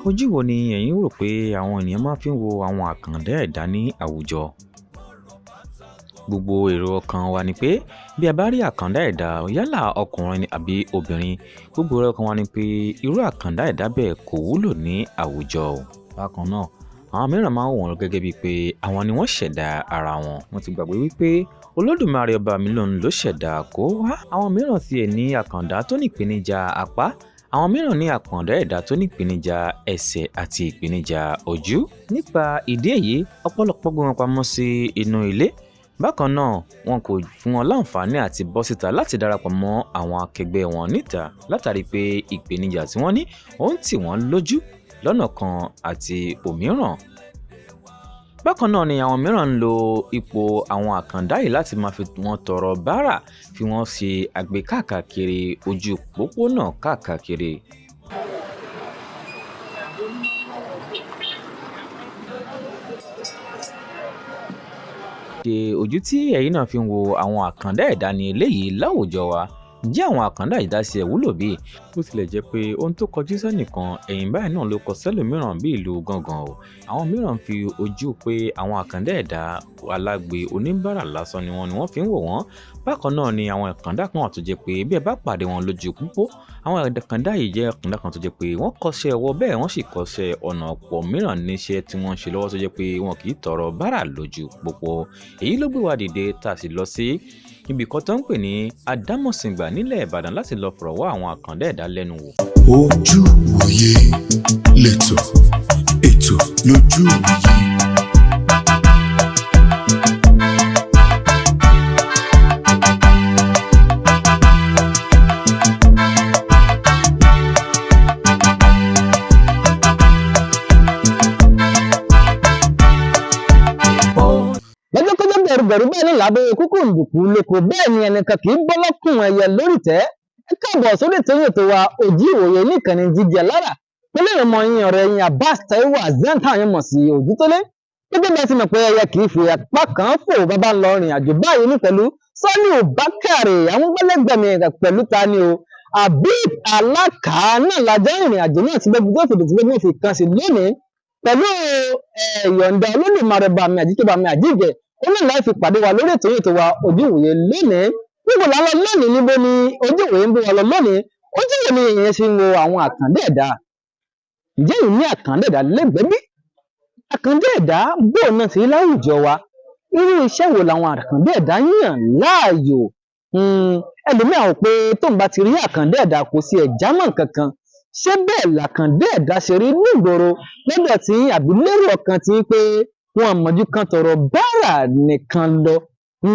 Ojú wo ni ẹ̀yin rò pé àwọn ènìyàn máa fi ń wo àwọn àkàndá ẹ̀dá ní àwùjọ? Gbogbo èrò ọkàn wa ni pé bí a bá rí àkàndá ẹ̀dá, yálà ọkùnrin ni àbí obìnrin, gbogbo èrò ọkàn wa ni pé irú àkàndá ẹ̀dá bẹ́ẹ̀ kò wúlò ní àwùjọ. Bákan náà, àwọn mìíràn máa ń wò wọ́n gẹ́gẹ́ bíi pé àwọn ni wọ́n ṣẹ̀dá ara wọn. Wọ́n ti gbàgbé wípé Olódùmarè ọba mi lòun ló ṣẹ̀dá kó wá. Àwọn mìíràn tiẹ̀ ní àkàndá tó ní ìpèníjà apá, àwọn mìíràn ní àkàndá ẹ̀dá tó ní ìpèníjà ẹsẹ̀ àti ìpèníjà ojú. Nípa ìdí èyí, ọ̀pọ̀lọpọ̀ gbé wọn pamọ́ sí inú ilé. Bákan náà, wọn kò fún wọn láǹfààní àti bọ́ síta láti darapọ̀ mọ́ àwọn akẹgbẹ́ wọn níta látàrí pé ìpèníjà tí wọ́n ní ó ń tì wọ́n lójú lọ́nà kan àti òmíràn. Bákan náà ni àwọn mìíràn ń lo ipò àwọn àkàndá yìí láti máa fi wọ́n tọrọ bárà, fi wọ́n ṣe àgbé káàkiri ojú pópónà káàkiri. Ṣe ojú tí ẹ̀yin náà fi ń wo àwọn àkàndá ẹ̀dá ní eléyìí láwùjọ wa? Ǹjẹ́ àwọn àkàndá ẹ̀dá ṣe wúlò bí? Bó tilẹ̀ jẹ́ pé ohun tó kọjú sẹ́nìkan, ẹ̀yìn báyìí náà ló kọ sẹ́lòmíràn bí ìlú gángan o. Àwọn mìíràn ń fi ojú pé àwọn àkàndá ẹ̀dá alágbe oníbàárà lásán ni wọ́n fi ń wò wọ́n. Bákan náà ni àwọn àkàndá kan wà tó jẹ́ pé bí ẹ bá pàdé wọn lójú pópó, àwọn àkàndá yìí jẹ́ àkàndá kan tó jẹ́ pé wọ́n kọ́ṣẹ́ ọwọ́, bẹ́ẹ̀ wọ́n sì kọ́ṣẹ́ ọ̀nà ọ̀pọ̀ mìíràn níṣẹ́ tí wọ́n ń ṣe lọ́wọ́ tó jẹ́ pé wọn kì í tọrọ bárà lójú pópó. Èyí ló gbé wa dìde tá a sì lọ sí ibì kan tó ń pè ní Adámọ̀sìngbà nílẹ̀ Ìbàdàn láti lọ fọ̀rọ̀ wá àwọn àkàndá ẹ̀dá lẹ́nu wò. Ojú ìwòye lẹ́tọ̀, ètò lójú ìwòye. Lọ́jọ́kọ́jọ́ bẹ̀rùbẹ̀rù bẹ́ẹ̀ ní lábẹ́ kúkú ǹdùkú lóko, bẹ́ẹ̀ ni ẹnìkan kì í bọ́ lọ́kùn ẹyẹ lórí tẹ́. Ẹ káàbọ̀ sórí ètò yìí, ètò wa Ojú Ìwòye ní ìkànnì Jígí Alára, pẹ̀lú ìrìnmọ̀ yín, ọ̀rẹ́ yín, Abbas Taiwo Hasan, táwọn yẹn mọ̀ sí Ojútólé. Gẹ́gẹ́ bí ẹ ti mọ̀ pé ẹyẹ kì í fi apá kan fò, bàbá ń lọ rìn àjò báyìí ní pẹ̀lú Sọ́líù Bákàrè, àwọn gbẹ́lẹ́gbẹ̀mí pẹ̀lú ta ni o, Habib Alákàá náà lájọ́ ìrìn àjò náà ti gbẹ́gbẹ́ tó fìdí tí gbẹ́gbẹ́ fi kan sí lónìí pẹ̀lú ìyọ̀ǹda Olódùmarè bá mi àjíkẹ́ bá mi àjíjẹ. Ó ní láì fi pàdé wa lórí ètò yìí, ètò wa Ojú Ìwòye lónìí. Níbo là ń lọ lónìí? Níbo ni Ojú Ìwòye ń bó wa lọ lónìí? Ojú ìwòye ni ìyẹn ṣe ń wo àwọn àkàndá ẹ̀dá. Ǹjẹ́ ìní àkàndá ẹ̀dá lẹ́gbẹ̀ẹ́ bí? Àkàndá ẹ̀dá bóun náà ti rí láwùjọ wa? Irú iṣẹ́ wo làwọn àkàndá ẹ̀dá yàn láàyò? Ẹlòmíà ò pé tóun bá ti rí àkàndá ẹ̀dá kò sí ẹ̀já mọ̀ kankan. Ṣé bẹ́ẹ̀ làkàndá ẹ̀dá ṣe rí nígboro lọ́dọ̀ tí, àbí lérò ọkàn tí pé wọn mọ̀jú kan tọrọ bárà nìkan lọ ní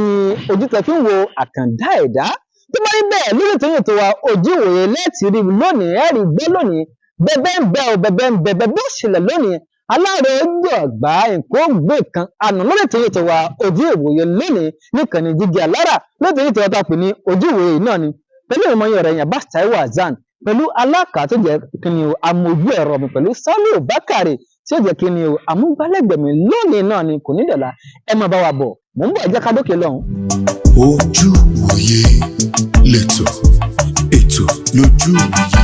ojú tẹ fi ń wo àkàndá ẹ̀dá? Tó bá rí bẹ́ẹ̀, lórí ètò yìí, ètò wa Ojú Ìwòye, lẹ́ẹ̀tì rí lónìí, ẹ rí gbọ́ lónìí. Bẹ́ẹ̀ ń bẹ́ o, bẹ́ẹ̀ ń bẹ́ bẹ́ẹ̀ bó ṣẹlẹ̀ lónìí, aláàrẹ̀ ojú ọ̀gbá nǹkan ó gbé kan àná lórí ètò yìí, ètò wa Ojú Ìwòye lónìí níkànnì Jígí Alára, lórí ètò yìí, ètò wa tá a pè ní Ojú Ìwòye náà ni, pẹ̀lú ìmọ̀ yín, ọ̀rẹ́ yín, Abbas Taiwo Hasan, pẹ̀lú alákàá tó jẹ́ kíni o, amójú ẹ̀rọ mi, pẹ̀lú Saliu Bákàrè tí ó jẹ́ kíni o, àmúgbálẹ́gbẹ̀ẹ́ mi lónìí náà ni. Kò ní dọ̀la, ẹ máa bá wa bọ̀. Mò ń bọ̀, ẹ jẹ́ ká dókè lọ́hùn. Ojú ìwòye lẹ́tọ̀, ètò lójú ìwòye.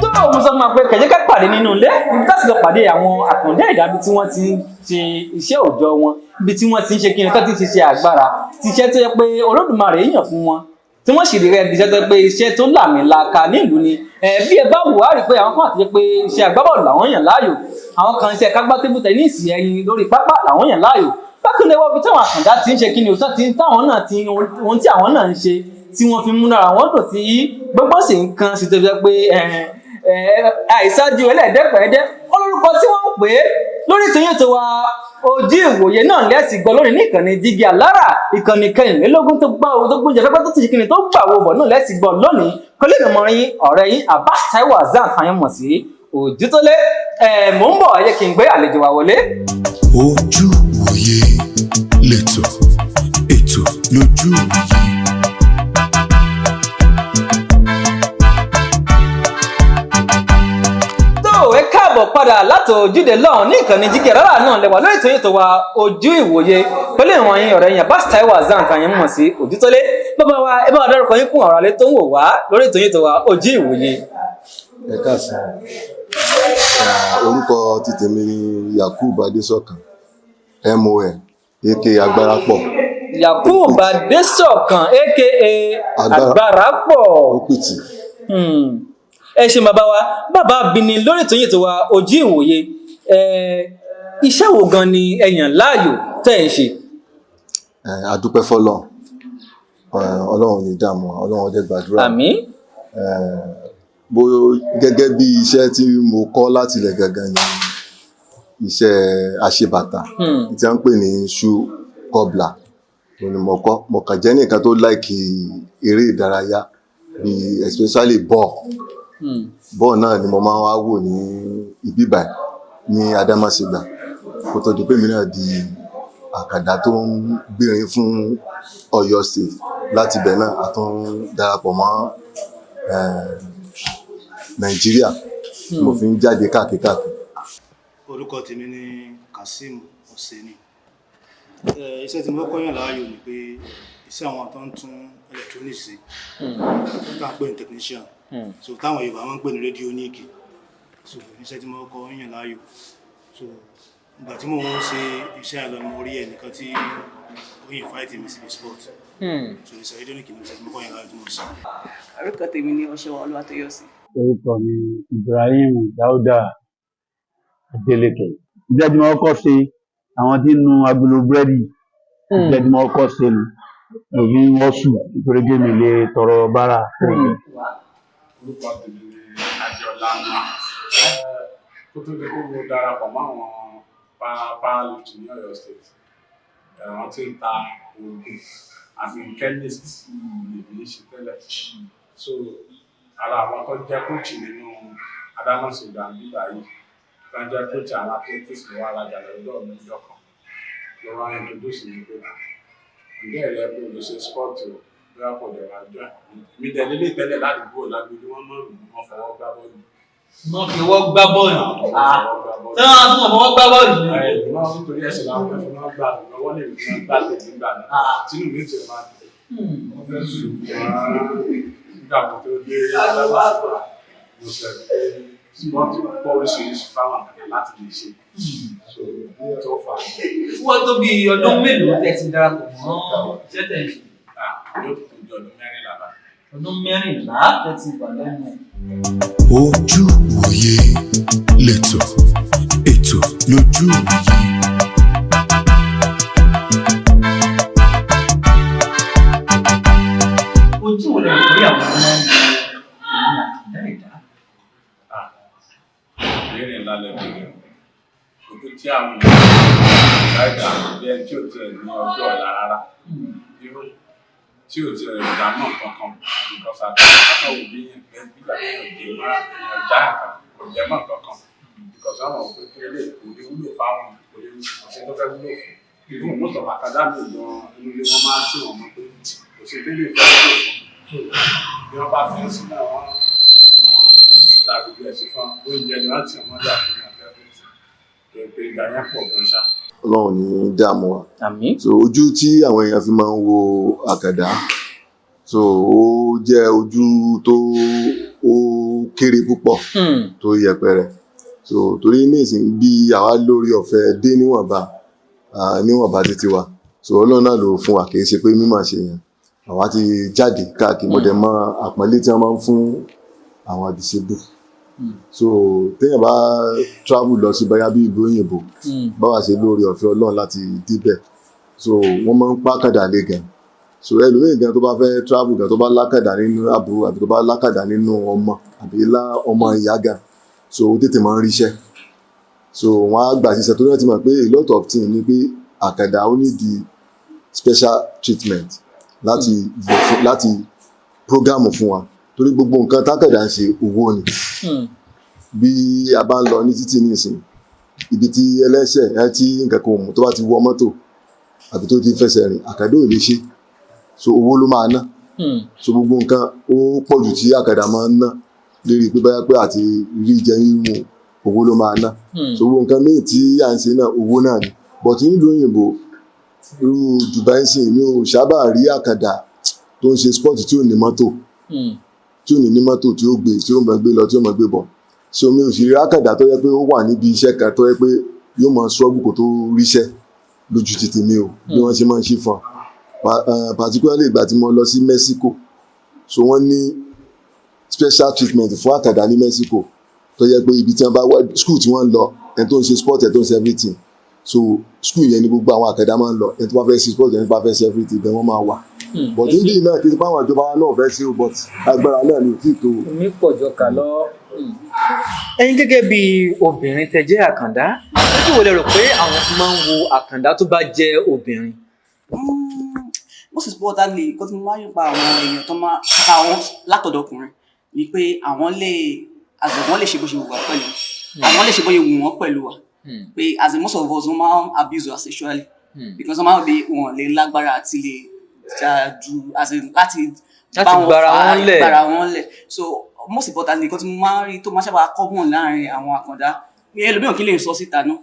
Tó mo sọ fún wa pé kẹ̀jẹ́ ká pàdé nínú ilé, ibi tá a sì lọ pàdé àwọn àkàndá ẹ̀dá, ibi tí wọ́n ti ń ṣe iṣẹ́ òòjọ́ wọn, ibi tí wọ́n ti ń ṣe kíni tó ti ń ṣiṣẹ́ agbára, ti iṣẹ́ tó yẹ pé Olódùmarè yàn fún wọn, tí wọ́n sì rí rẹ̀ bí iṣẹ́ tó yẹ pé iṣẹ́ tó làmìlaka nílùú ni. Bí ẹ bá wò á rí pé àwọn kan àti jẹ́ pé iṣẹ́ agbábọ́ọ̀lù làwọn yàn láàyò, àwọn kan iṣẹ́ kágbá table tennis ẹyin lórí pápá làwọn yàn láàyò. Bákan náà, wọ́n fi táwọn àkàndá ti ń ṣe kíni òótọ́ tí táwọn náà ti ohun tí àwọn náà ń ṣe tí wọ́n fi múnára wọn dùn, tí gbogbo sì ń kan sí, tó fi jẹ́ pé àìsájú ẹlẹ́ẹ̀dẹ́pẹ̀ẹ́dẹ́ olórúkọ tí wọ́n ń pè é lórí ètò yẹn tó wa Ojú Ìwòye náà lẹ́sìn gbọ́ lónìí ní ìkànnì Jígí Alára, ìkànnì kẹrìnlélógún tó gbá owó tó gbóúnjẹ fẹ́fẹ́ tó ti kíni tó gbà wo bọ̀ náà lẹ́sìn gbọ́ lónìí pẹ̀lú ìmọ̀ yín, ọ̀rẹ́ yín, Abbas Taiwo Hasan, àyàn mọ̀ sí Ojútólé. Mò ń bọ̀, ẹ jẹ́ kí n gbé àlejò wa wọlé. Ojú ìwòye lẹ́tọ̀, ètò lójú ìwòye. Tó ẹ káàbọ̀ padà láti ojúde lọ́hùn ní ìkànnì Jígí Alára náà lẹ́wà lórí ètò yìí tó wa Ojú Ìwòye pẹ̀lú ìwọ̀n yín, ọ̀rẹ́ yín, Abbas Taiwo Hasan, kan yín mọ̀ sí Ojútólé. Bàbá wa, ẹ bá wa dárúkọ yín fún àwọn aráalé tó ń wò wá lórí ètò yín tó wa Ojú Ìwòye. Ẹ káàsán. Orúkọ ti tèmi ni Yakub Adésọ̀kan, MON, aka Agbára Pọ̀. Yakub Adésọ̀kan, aka Agbára Agbára Pọ̀. Òkìtì. Ẹ ṣe bàbá wa. Bàbá Bini, lórí ètò yín tó wa Ojú Ìwòye, iṣẹ́ wo gan ni ẹ yàn láàyò tẹ́ ẹ̀ ń ṣe? A dúpẹ́ fọ́lọ́run. Ọlọ́run ní dààmú wa, Ọlọ́run dẹ̀ gbàdúrà. Àmín. Bó gẹ́gẹ́ bí iṣẹ́ tí mo kọ́ láti ilẹ̀ gangan ni iṣẹ́ aṣebàtà tí a ń pè ní shoe cobbler. Òun ni mo kọ́. Mo kàn jẹ́ nìkan tó like eré ìdárayá bí especially ball. Ball náà ni mo máa ń wá wò ní ibi báyìí ní Adámásingbà kó tó di pé èmi náà di àkàndá tó ń gbérin fún Ọ̀yọ́ State. Láti ibẹ̀ náà, a tún darapọ̀ mọ́ Nàìjíríà. Mo fi ń jáde káàkiri káàkiri. Orúkọ tèmi ni Kazeem Oseni. Iṣẹ́ tí mo kọ́kọ́ yàn láàyò ni pé iṣẹ́ àwọn tó ń tún electronics ṣe, tá à ń pè ní technician, so táwọn Yorùbá máa ń pè ní radionic. So iṣẹ́ tí mo kọ́kọ́ yàn láàyò. So ìgbà tí mò ń ṣe iṣẹ́ yẹn lọ ni mo rí ẹnìkan tí ó invite mi síbi sport. So iṣẹ́ radionic ni iṣẹ́ tí mo kọ́ yàn láàyò tí mo ń ṣe. Orúkọ tèmi ni Ọṣẹwà Olúwatóyọ̀sí. Orúkọ mi Ibrahim Dauda Adeleke. Iṣẹ́ tí mo kọ́kọ́ ṣe, àwọn tí ń nu agolo búrẹ́dì. Iṣẹ́ tí mo kọ́kọ́ ṣe nù, mo fi ń wọ́sù nítorí pé mi lè tọrọ bárà. Orúkọ tèmi ni Adéọlá Noah. Kó tó di pé mo darapọ̀ mọ́ àwọn powerlifting ní Ọ̀yọ́ State, wọ́n ti ń ta oògùn àti chemist lèmi ń ṣe tẹ́lẹ̀. So ara àwọn tó jẹ́ coach nínú Adámásingbà nígbà yìí, tó ń jẹ́ coach àwọn athletics, ló wá rajà lọ́dọ̀ mi lọ́jọ́ kan, ló wá introduce mi pé, ǹjẹ́ ẹ̀rẹ́ pé o lè ṣe sport o, bóyá kò dẹ̀ wá join mi. Dẹ̀ nílé tẹ́lẹ̀ ládùúgbò lágbègbè, wọ́n mọ̀ mí, wọ́n fọwọ́ gbá bọ́ọ̀lù. Wọ́n fi ọwọ́ gbá bọ́ọ̀lù? Wọ́n fọwọ́ gbá bọ́ọ̀lù. Tí wọ́n tún fọwọ́ gbá bọ́ọ̀lù ni? Ẹ̀ náà, nítorí ẹsẹ̀ làwọn fẹ́ fi máa gbà lọ́wọ́ lè fi máa gbá tẹ̀lé nígbà náà, tínú mi ti máa dùn. Ṣùgbọ́n nígbà tó dé Adámásingbà, mo sọ pé sport pọ̀ oríṣiríṣi fáwọn àgbàdo láti lè ṣe, so tó fà á. Wọ́n tó bí ọdún mélòó tẹ́ ti darapọ̀ mọ́ iṣẹ́ tẹ̀ ń ṣe? Ah, yóò tó di ọdún 14 báyìí. Ọdún 14 tẹ́ ti wà lẹ́nu ẹ̀. Ojú ìwòye lẹ́tọ̀, ètò lójú ìwòye. Ojú wo lẹ rò pé àwọn ọmọ ń wo èmi àkàndá ẹ̀dá? Ah, ìbéèrè ńlá lẹ béèrè o. Ojú tí àwọn èèyàn láìda bí ẹni tí ò tiẹ̀ ní ọjọ́ ọ̀la rárá, irú tí ò tiẹ̀ dá mọ̀ kankan, because àti àtàwọn òbí yẹn pé nígbà tí èèyàn dé mọ́ èèyàn já nǹkan kò jẹ́ mọ̀ kankan, because àwọn òpin pé lè kò lè wúlò fáwọn, kò lè kò sí tó fẹ́ wúlò fún. Even most of academy gan, inú ilé wọn máa ń tì wọ́n mọ́ pé kò sí tó lè fẹ́ wúlò fún. So bí wọ́n bá fi ń sínú àwọn ta gbogbo ẹ̀ sí fún wọn, oúnjẹ ni wọ́n tì wọ́n dà fún ní àtẹ́fẹ́tì tó pé ìgbà yẹn pọ̀ gan ṣá. Ọlọ́run ní dààmú wa. Àmín. So ojú tí àwọn èèyàn fi máa ń wo àkàndá, so ó jẹ́ ojú tó ó kéré púpọ̀, tó yẹpẹrẹ. So torí nísìnyí bí àwa lórí ọ̀fẹ́ dé níwọ̀nba, níwọ̀nba títí wa, so Ọlọ́run náà ló fún wa, kì í ṣe pé mímọ̀ ṣe yẹn. Àwa ti jáde káàkiri, mo dẹ̀ mọ àpọ́nlé tí wọ́n máa ń fún àwọn disabled. So téèyàn bá travel lọ sí bóyá bí ìlú òyìnbó, báwa ṣe lórí ọ̀fẹ́ Ọlọ́run láti débẹ̀, so wọ́n máa ń pàkàdà lé gan. So ẹlòmíì gan tó bá fẹ́ travel gan, tó bá lákàdá nínú àbúrò àbí tó bá lákàdá nínú ọmọ àbí lá ọmọ ìyá gan, so ó tètè máa ń ríṣẹ́. So wọ́n á gbà síṣẹ́ torí wọ́n ti mọ̀ pé a lot of things ni pé àkàndá ó need the special treatment láti lò fún, láti program fún wa, torí gbogbo nǹkan tákàdá ń ṣe, owó ni. Bí a bá ń lọ ní títì nísìn, ibi tí ẹlẹ́sẹ̀ ẹ tí nǹkan kan ò mú, tó bá ti wọ mọ́tò àbí tó ti fẹsẹ̀ rìn, àkàndá ò lè ṣe. So owó ló máa ná. So gbogbo nǹkan ó pọ̀ jù tí àkàndá máa ń ná lérí pé báyà pé àti rí jẹ mímu, owó ló máa ná. So gbogbo nǹkan míì tí à ń ṣe náà, owó náà ni. But nílùú òyìnbó, irú Dubai sìn, mi ò sábà rí àkàndá. tó ń ṣe sport tí ò ní mọ́tò, tí ò ní ní mọ́tò tí ó gbé, tí ó máa gbé lọ, tí ó máa gbé bọ̀. So mi ò sì rí àkàndá tó yẹ pé ó wà níbi iṣẹ́ kan tó yẹ pé yóò máa struggle kó tó ríṣẹ́ lójú tètè mi o, bí wọ́n ṣe máa ń ṣe fún wa. Particularly ìgbà tí mo lọ sí Mexico, so wọ́n ní special treatment fún àkàndá ní Mexico, tó yẹ pé ibi tí wọ́n bá wá, school tí wọ́n ń lọ, ẹni tó ń ṣe sport, ẹni tó ń ṣe everything, so school yẹn ni gbogbo àwọn àkàndá máa ń lọ. Ẹni tó bá fẹ́ ṣe sport, ẹni tó bá fẹ́ ṣe everything, bẹ́ẹ̀ wọ́n máa wà. But níbí náà, kí n pa àwọn ìjọba wa náà fẹ́ ṣe o, but agbára náà ni ò tí ì tó o. Omi pọ̀ jọ kà lọ. Ẹ̀yin gẹ́gẹ́ bí obìnrin tẹ́ jẹ́ àkàndá, ojú wo lẹ rò pé àwọn fi máa ń wo àkàndá tó bá jẹ́ obìnrin? Most importantly, nǹkan tí mo máa ń rí pa àwọn èèyàn tó máa àwọn látọ̀dọ̀ ọkùnrin ni pé àwọn lè, as in, wọ́n lè ṣe bó ṣe wù wá pẹ̀lú, àwọn lè ṣe bó ṣe wù wọ́n pẹ̀lú wa, pé as in, most of us, wọ́n máa ń abuse us sexually because wọ́n máa ń bí wọn lè lágbára àti lè jà ju, as in, láti Láti bá wọn gbára fà á, wọn lẹ̀. Gbára wọn lẹ̀. So most importantly, nǹkan tí mo máa ń rí tó máa sábà common láàrin àwọn àkàndá ní, ẹlòmíràn kí lè sọ síta náà,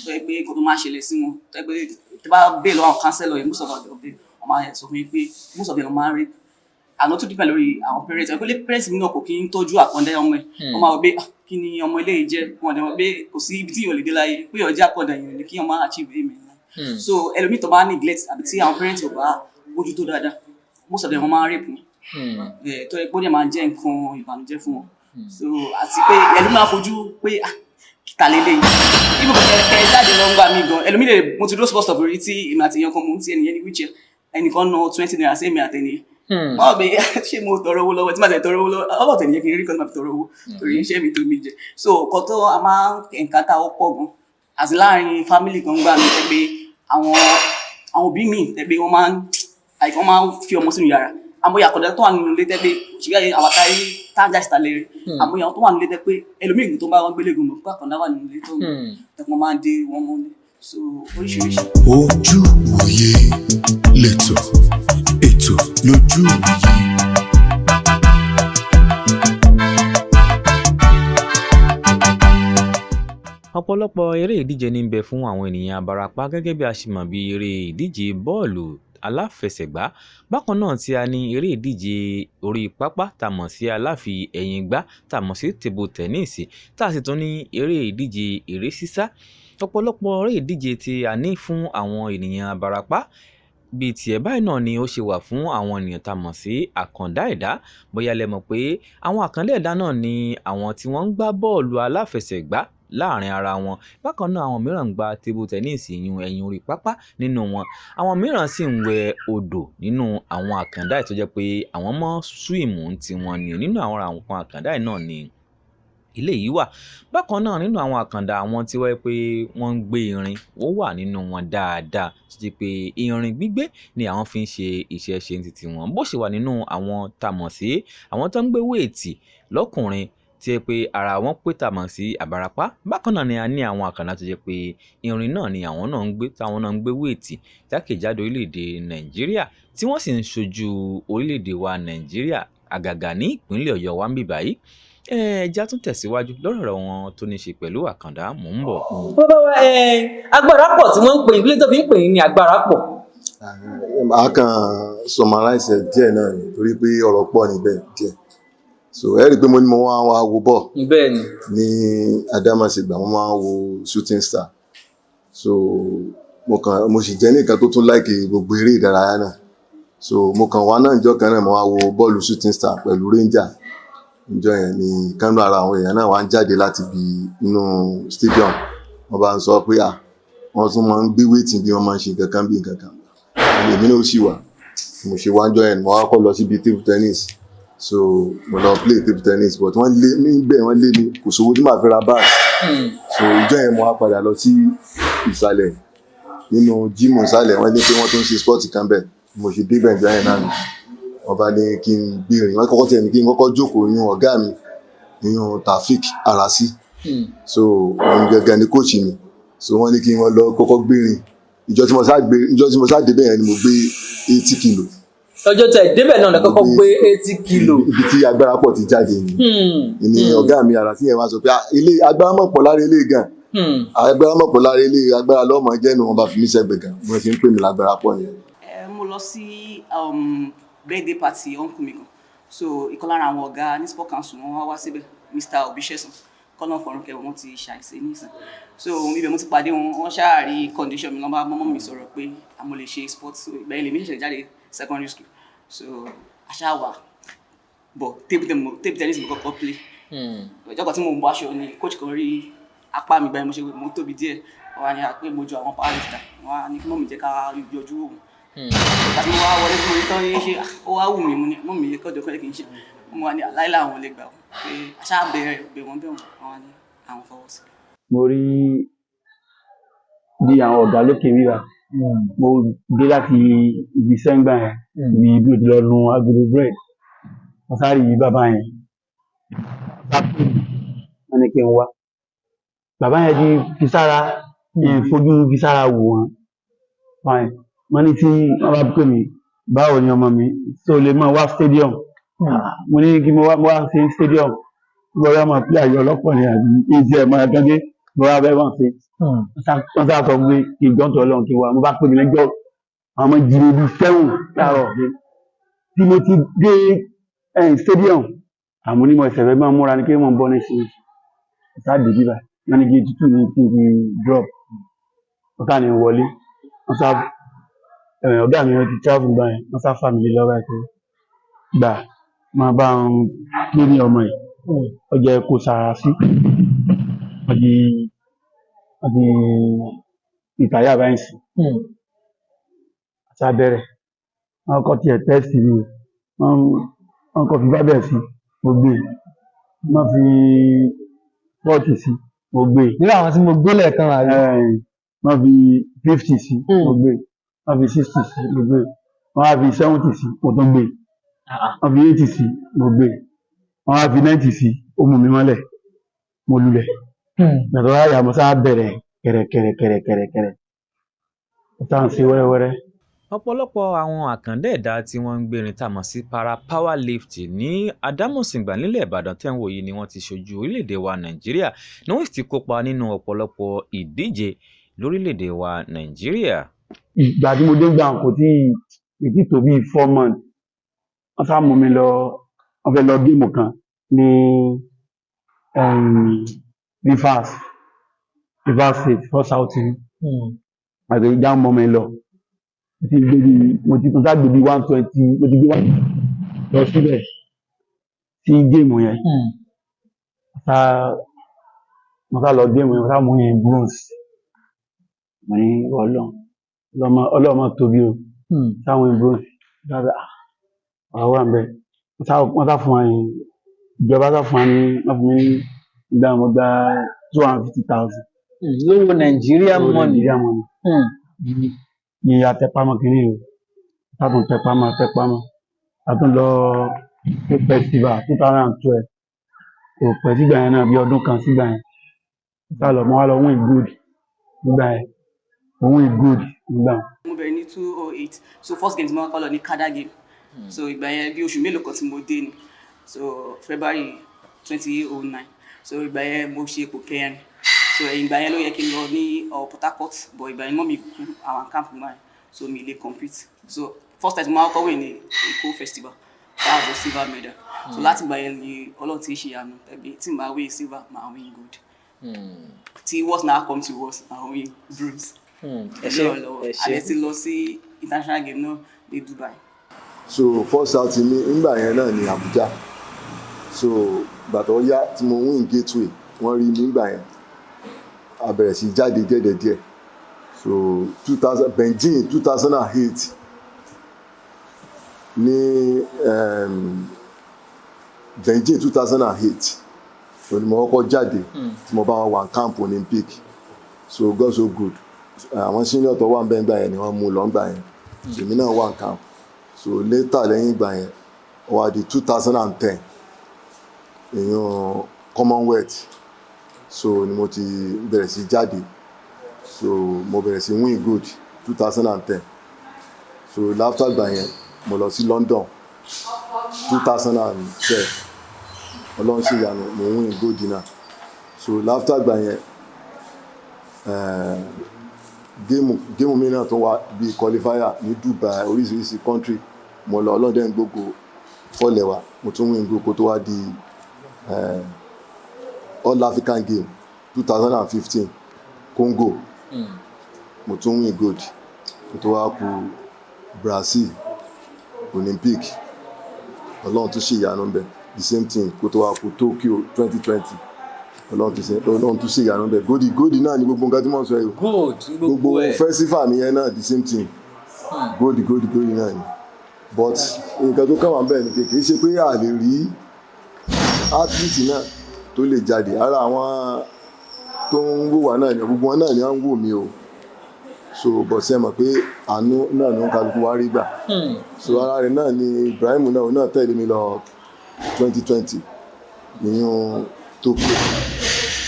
tó yẹ pé nǹkan tó máa ń ṣẹlẹ̀ sí wọn, tó yẹ pé tó bá bẹ́ẹ̀ lọ́wọ́ àwọn counselor yẹn, most of them, wọ́n máa sọ fún yín pé most of them máa ń rape. Àná tó depend lórí àwọn parents ẹ̀, pé parents mi náà kò kí ń tọ́jú àkàndá ọmọ ẹ̀. Wọ́n máa wọ pé, "Ah, kí ni ọmọ ilé yìí jẹ́?" Wọn dẹ̀ mọ̀ pé kò sí ibi tí èèyàn lè dé láyé, pé èèyàn jẹ́ àkàndá, èèyàn ní kí wọ́n máa achieve aim ẹ̀. So ẹlòmíì tó bá neglect àbí tí àwọn parents ò bá bójútó dáadáa, most of them, wọ́n máa ń rape wọn. Tó yẹ pé ó dẹ̀ máa jẹ́ nǹkan ìbànújẹ́ fún wọn. So àti pé ẹlòmíì máa fojú pé, ah, ta lélẹ́yìí, ibi kò kẹ jáde lọ ń gbà mí gan. Ẹlòmíì lè, mo ti dúró bus stop rí tí èmi àti èèyàn kan mú tí ẹnìyẹn ní wheelchair, ẹnìkan ná ₦20 sí èmi àtẹnìyẹn. Wọ́n bẹ ṣé mo tọrọ owó lọ́wọ́ tí màá tẹ̀ tọrọ owó lọ́wọ́ ọlọ́tẹ̀ nìyẹn kí n rí kan tí màá fi tọrọ owó torí iṣẹ́ mi tó mi jẹ. So nǹkan tó a máa ń encounter ó pọ̀ gan, àti láàrin family kan gbà mí tẹ́ pé àwọn òbí mi tẹ́ pé wọ́n máa ń, like, wọ́n máa ń fi ọmọ sínú yàrá. Àmọ́ àkàndá tó wà nínú ilé tẹ́ pé ṣùgbọ́n àwọn àtàrí tájà ìsìta lè rí, àmọ́ àwọn tó wà nínú ilé tẹ́ pé ẹlòmíì tó bá wọn gbélé gùn mọ̀ pé àkàndá wà nínú ilé tó tẹ́ pé wọ́n máa ń dé wọn mọ́ ní, so oríṣiríṣi. Ojú ìwòye lẹ́tọ̀, ètò lójú ìwòye. Ọ̀pọ̀lọpọ̀ eré ìdíje ní ń bẹ fún àwọn ènìyàn abarapá, gẹ́gẹ́ bí a ṣe mọ̀ bí eré ìdíje bọ́ọ̀lù aláfẹsẹ̀gbá. Bákan náà tí a ní eré ìdíje orí pápá tá a mọ̀ sí aláfi ẹ̀yìn gbá, tá a mọ̀ sí table tennis, tá a sì tún ní eré ìdíje eré sísá. Ọ̀pọ̀lọpọ̀ eré ìdíje tí a ní fún àwọn ènìyàn abarapá bíi tiẹ̀ báyìí náà ni ó ṣe wà fún àwọn ènìyàn tá a mọ̀ sí àkàndá ẹ̀dá. Bóyá lẹ mọ̀ pé àwọn àkàndá ẹ̀dá náà ni àwọn tí wọ́n ń gbá bọ́ọ̀lù aláfẹsẹ̀gbá láàrin ara wọn. Bákan náà, àwọn mìíràn ń gba table tennis yún ẹ̀yìn orí pápá nínú wọn, àwọn mìíràn sì ń wẹ odò nínú àwọn àkàndá ẹ̀, tó jẹ́ pé àwọn mọ́ swim tiwọn ni. Nínú àwọn àkàndá ẹ̀ náà ni eléyìí wà. Bákan náà, nínú àwọn àkàndá, àwọn tí wọ́n jẹ́ pé wọ́n ń gbé irin, ó wà nínú wọn dáadáa, tó jẹ́ pé irin gbígbé ni àwọn fi ń ṣe iṣẹ́ ṣe ní titi wọn. Bó ṣe wà nínú àwọn tá a mọ̀ sí àwọn tó ń gbé weight lọ́kùnrin tí jẹ́ pé ara wọn pé, tá a mọ̀ sí àbárapá. Bákan náà ni a ní àwọn àkàndá tó jẹ́ pé irin náà ni àwọn náà ń gbé, táwọn náà ń gbé weight jákèjádò orílẹ̀-èdè Nàìjíríà, tí wọ́n sì ń ṣojú orílẹ̀-èdè wa Nàìjíríà, àgàgà ní ìpínlẹ̀ Ọ̀yọ́ wa níbí báyìí. Ẹ jẹ́ á tún tẹ̀síwájú lórí ọ̀rọ̀ wọn tó ní ṣe pẹ̀lú àkàndá. Mò ń bọ̀. Bàbá wa, agbára pọ̀ tí wọ́n ń pè ní kílé tó fi ń pè ní agbára pọ̀. A kàn summarize ẹ̀ díẹ̀ náà ni, torí pé ọ̀rọ̀ pọ̀ níbẹ̀ díẹ̀. So ẹ rí i pé mo ní mo wá wá wo bọ́ọ̀ Bẹ́ẹ̀ ni. ní Adámásingbà, mo máa ń wo Shooting Star. So mo kàn, mo sì jẹ́ nìkan tó tún like gbogbo eré ìdárayá náà. So mo kàn wá náà níjọ́ kan náà, mo wá wo bọ́ọ̀lù Shooting Star pẹ̀lú Ranger níjọ́ yẹn ni. Kánú ara àwọn èèyàn náà wá ń jáde láti ibi inú stadium, wọ́n bá ń sọ pé à wọ́n tún máa ń gbé weight bí wọ́n máa ń ṣe nǹkan kan bí nǹkan kan. Èmi náà ó sì wà, mo ṣe wá níjọ́ yẹn, mo wá kọ́ lọ síbi table tennis. So mo lọ play table tennis, but wọ́n lé níbẹ̀, wọ́n lé mi, kò sówó tí màá fi ra bat. So ìjọ́ yẹn, mo wá padà lọ sí ìsàlẹ̀ nínú gym ìsàlẹ̀, wọ́n ní pé wọ́n tún ń ṣe sport kan bẹ̀. Mo ṣe débẹ̀ ìjọ́ yẹn náà ni wọ́n bá ní kí n gbé ìrìn. Wọ́n kọ́kọ́ tiẹ̀ ní kí n kọ́kọ́ jókòó, yún ọ̀gá mi, ìyún Taofik Arasi. So òun gangan ni coach mi. So wọ́n ní kí wọ́n lọ kọ́kọ́ gbé ìrìn. Ìjọ́ tí mo sá débẹ̀ yẹn ni mo gbé 80 kilo. Ọjọ́ tẹ̀ débẹ̀ náà lẹ kọ́kọ́ gbé 80 kilo. Ibi tí agbára pọ̀ ti jáde ni. Ní ọ̀gá mi Arasi yẹn wá sọ pé, "Ah, ilé agbára mọ̀ pọ̀ lára ilé gan, agbára mọ̀ pọ̀ lára ilé, agbára lọ́mọ jẹ́nu." Wọn bá fi mí sẹ́gbẹ̀ẹ́ gan, wọ́n ti ń pè mí lágbára pọ̀ nìyẹn. Mo lọ sí Birthday party uncle mi kan. So ìkan lára àwọn ọ̀gá ní sport council, wọn wá wá síbẹ̀, Mr Obisesan, kọ́nà fọ̀rùnkẹ́, wọn ti ṣàìsí nísìn. So ibẹ̀ mo ti pàdé wọn. Wọ́n ṣáà rí condition mi, lọ́n bá mọ́mọ́ mi sọ̀rọ̀ pé àmọ́ lè ṣe sport. So ìgbà yẹn lèmi ṣẹ̀ṣẹ̀ jáde secondary school. So àṣà wà bọ̀ table tennis mo kọ́kọ́ play. Ọjọ́ kan tí mo ń bọ́ aṣọ ni coach kan rí apá mi. Gbà yẹn mo ṣe mo tóbi díẹ̀, wọ́n á ní pé mo ju àwọn powerlifter. Wọ́n á ní kí mummy jẹ́ ká yọjú wò. Àti mo wá wọlé fún mi tán ní ṣe ó wá wù mí, mo ní mummy yẹ kọjọ kọjọ kì í ṣe mo wá ní aláìlá àwọn lè gbà ó pé aṣá bẹ̀rẹ̀ bẹ̀ wọ́n bẹ̀ wọ́n, wọ́n á ní àwọn fọwọ́ sí. Mo rí bí àwọn ọ̀gá lókè wíwà. Mo dé láti ibi iṣẹ́ ńgbà yẹn, ibi bí o ti lọ nu agolo bread. Wọ́n sáré yí bàbá yẹn, bá pè mí, wọ́n ní kí n wá. Bàbá yẹn ti fi sára fojú fi sára wò wọ́n. Fine. Wọ́n ní tí wọ́n bá pè mí, "Báwo ni ọmọ mi, ṣé o lè máa wá stadium?" Mo ní kí mo wá, mo wá sí stadium, bóyá máa pílẹ̀ ayọ̀ ọlọ́pọ̀ ni àbí kí n tiẹ̀ máa gánge bóyá bẹ́ẹ̀ wọ́n ṣe. Wọ́n sá sọ pé kí n jọ́ Ọlọ́run kí n wá. Mo bá pè mí lẹ́jọ́, àwọn ọmọ jí mi bíi 7 láàárọ̀ tí mo ti dé stadium. Àmọ́ onímọ̀ ìṣẹ̀fẹ̀ máa ń múra ní kí wọ́n bọ́ ní sí sáà dé bíbá. Wọ́n ní kí tútù ní kí n fi drop. Wọ́n sá ní wọlé. Wọ́n sá ọ̀gá mi, wọ́n ti travel gbà yẹn. Wọ́n sá fà mí lé lọ́wọ́ báyìí pé gbà máa bá wọn gbé ní ọmọ yìí, ó jẹ́ kó sára sí. Wọ́n ti ìtàyà báyìí sí sá bẹ̀rẹ̀. Wọ́n kọ́ tiẹ̀ test mi, wọ́n kọ́ fi bábẹ̀ sí, mo gbé. Wọ́n fi 40 sí, mo gbé. Nínú àwọn tí mo gbé lẹ́ẹ̀kan àbí? Wọ́n fi 50 sí, mo gbé. Wọ́n fi 60 sí, mo gbé. Wọ́n á fi 70 sí, mo tún gbé. Wọ́n fi 80 sí, mo gbé. Wọ́n á fi 90 sí, ó mú mi mọ́lẹ̀, mo lulẹ̀. Gbàtọ́ wá yà, mo sá bẹ̀rẹ̀ kẹ̀rẹ̀kẹ̀rẹ̀ kẹ̀rẹ̀kẹ̀rẹ̀ kẹ̀rẹ̀, mo sá ń ṣe wẹ́rẹ́wẹ́rẹ́. Ọ̀pọ̀lọpọ̀ àwọn àkàndá ẹ̀dá tí wọ́n ń gbérin tá a mọ̀ sí para powerlifting ní Adámọ̀sìngbà nílẹ̀ Ìbàdàn tẹ́ ń wò yìí ni wọ́n ti ṣojú orílẹ̀-èdè wa Nàìjíríà, ni wọ́n sì ti kópa nínú ọ̀pọ̀lọpọ̀ ìdíje lórílẹ̀-èdè wa Nàìjíríà. Ìgbà tí mo dé gbà, kò tí ì tí tó bíi 4 months, wọ́n sá mú mi lọ. Wọ́n fẹ́ lọ game kan ní Rivers State, first outing àti ìjà mọ́ mi lọ. Mo ti gbé bíi mo ti mo sá gbé bíi 120, mo ti gbé one lọ síbẹ̀ sí game yẹn. Mo sá lọ game yẹn, mo sá mú yẹn bronze. Mo ní Ọlọ́run, Ọlọ́run máa tóbi o. Sáwọn bronze dáadáa àwọn wà ń bẹ̀. Wọ́n sá fún wa ní ìjọba sá fún wa ní, wọ́n fún mi ní ìgbà mo gba 250,000. Lówó Nàìjíríà owó money. Nàìjíríà money. Ní atẹpámọ́ kínní o, a tún tẹpámọ́ tẹpámọ́, a tún lọ sí festival 2012. Kò pẹ́ sígbà yẹn náà, bí ọdún kan sígbà yẹn sá lọ. Mo wá lọ win gold nígbà yẹn, mo win gold nígbà yẹn. Mo bẹ̀rẹ̀ ní 208. So first game tí mo kọ́kọ́ lọ ní Kada game. So ìgbà yẹn, bí oṣù mélòó kan tí mo dé ni, so February 2009. So ìgbà yẹn mo ṣe ipò kẹrin. So ẹ̀yìn ìgbà yẹn ló yẹ kí n lọ ní Port Harcourt, but ìgbà yẹn mummy kú, àwọn camp gbà yẹn, so mi lè compete. So first time tí mo kọ́kọ́ win ní Èkó festival, that was a silver medal. So láti ìgbà yẹn ni Ọlọ́run ti ṣe ìyanu tẹ̀bí tí màá win silver, màá win gold, tí worst now come to worst, màá win bronze. Ẹ ṣé. Lọ́wọ́lọ́wọ́ Ẹ ṣé. Àdé ti lọ sí international game náà ní Dubai. So first out mi ńgbà yẹn náà ní Abuja. So ìgbà tó yá tí mo win Gateway, wọ́n rí mi ńgbà yẹn, a bẹ̀rẹ̀ sí jáde díẹ̀ díẹ̀. So 2000 Beijing, 2008 ní Beijing 2008 òní mo kọ́kọ́ jáde tí mo bá wọn wà ní camp Olympic. So God so good, àwọn senior tó wà ń bẹ́ ńgbà yẹn ni wọ́n mú lọ ńgbà yẹn. So èmi náà wà ní camp. So later, lẹ́yìn ìgbà yẹn, ó wá di 2010, èèyàn Commonwealth. So ni mo ti bẹ̀rẹ̀ sí jáde. So mo bẹ̀rẹ̀ sí win gold 2010. So after ìgbà yẹn, mo lọ sí London 2012. Ọlọ́run sì yanu, mo win gold náà. So after ìgbà yẹn, game mi náà tó wá bíi qualifier ní Dubai, oríṣiríṣi country. Mo lọ, Ọlọ́dẹ ń gbógo fọ́lẹ̀ wa, mo tún win gold kó tó wá di All African Game 2015, Congo. Mo tún win gold kó tó wá ku Brazil Olympic. Ọlọ́run tún ṣe ìyanu ńbẹ̀, the same thing, kó tó wá ku Tokyo 2020. Ọlọ́run tún ṣe ìyanu ńbẹ̀. Gold, gold náà ni gbogbo nǹkan tí mo ń sọ yìí. Gold gbogbo gbogbo ẹ̀. Festival nìyẹn náà, the same thing, gold, gold, gold náà ni. But nǹkan tó kàn wá bẹ́ẹ̀ ni pé kì í ṣe pé a lè rí athlete náà tó lè jáde. Ara àwọn tó ń wò wá náà ni, gbogbo wọn náà ni wọ́n ń wò mí o. So, but ṣe mọ̀ pé àánú náà ni wọ́n kálukú wá rí gbà. So ara rẹ̀ náà ni Ibrahim náà, òun náà tẹ̀lé mi lọ 2020 nìyẹn, Tokyo.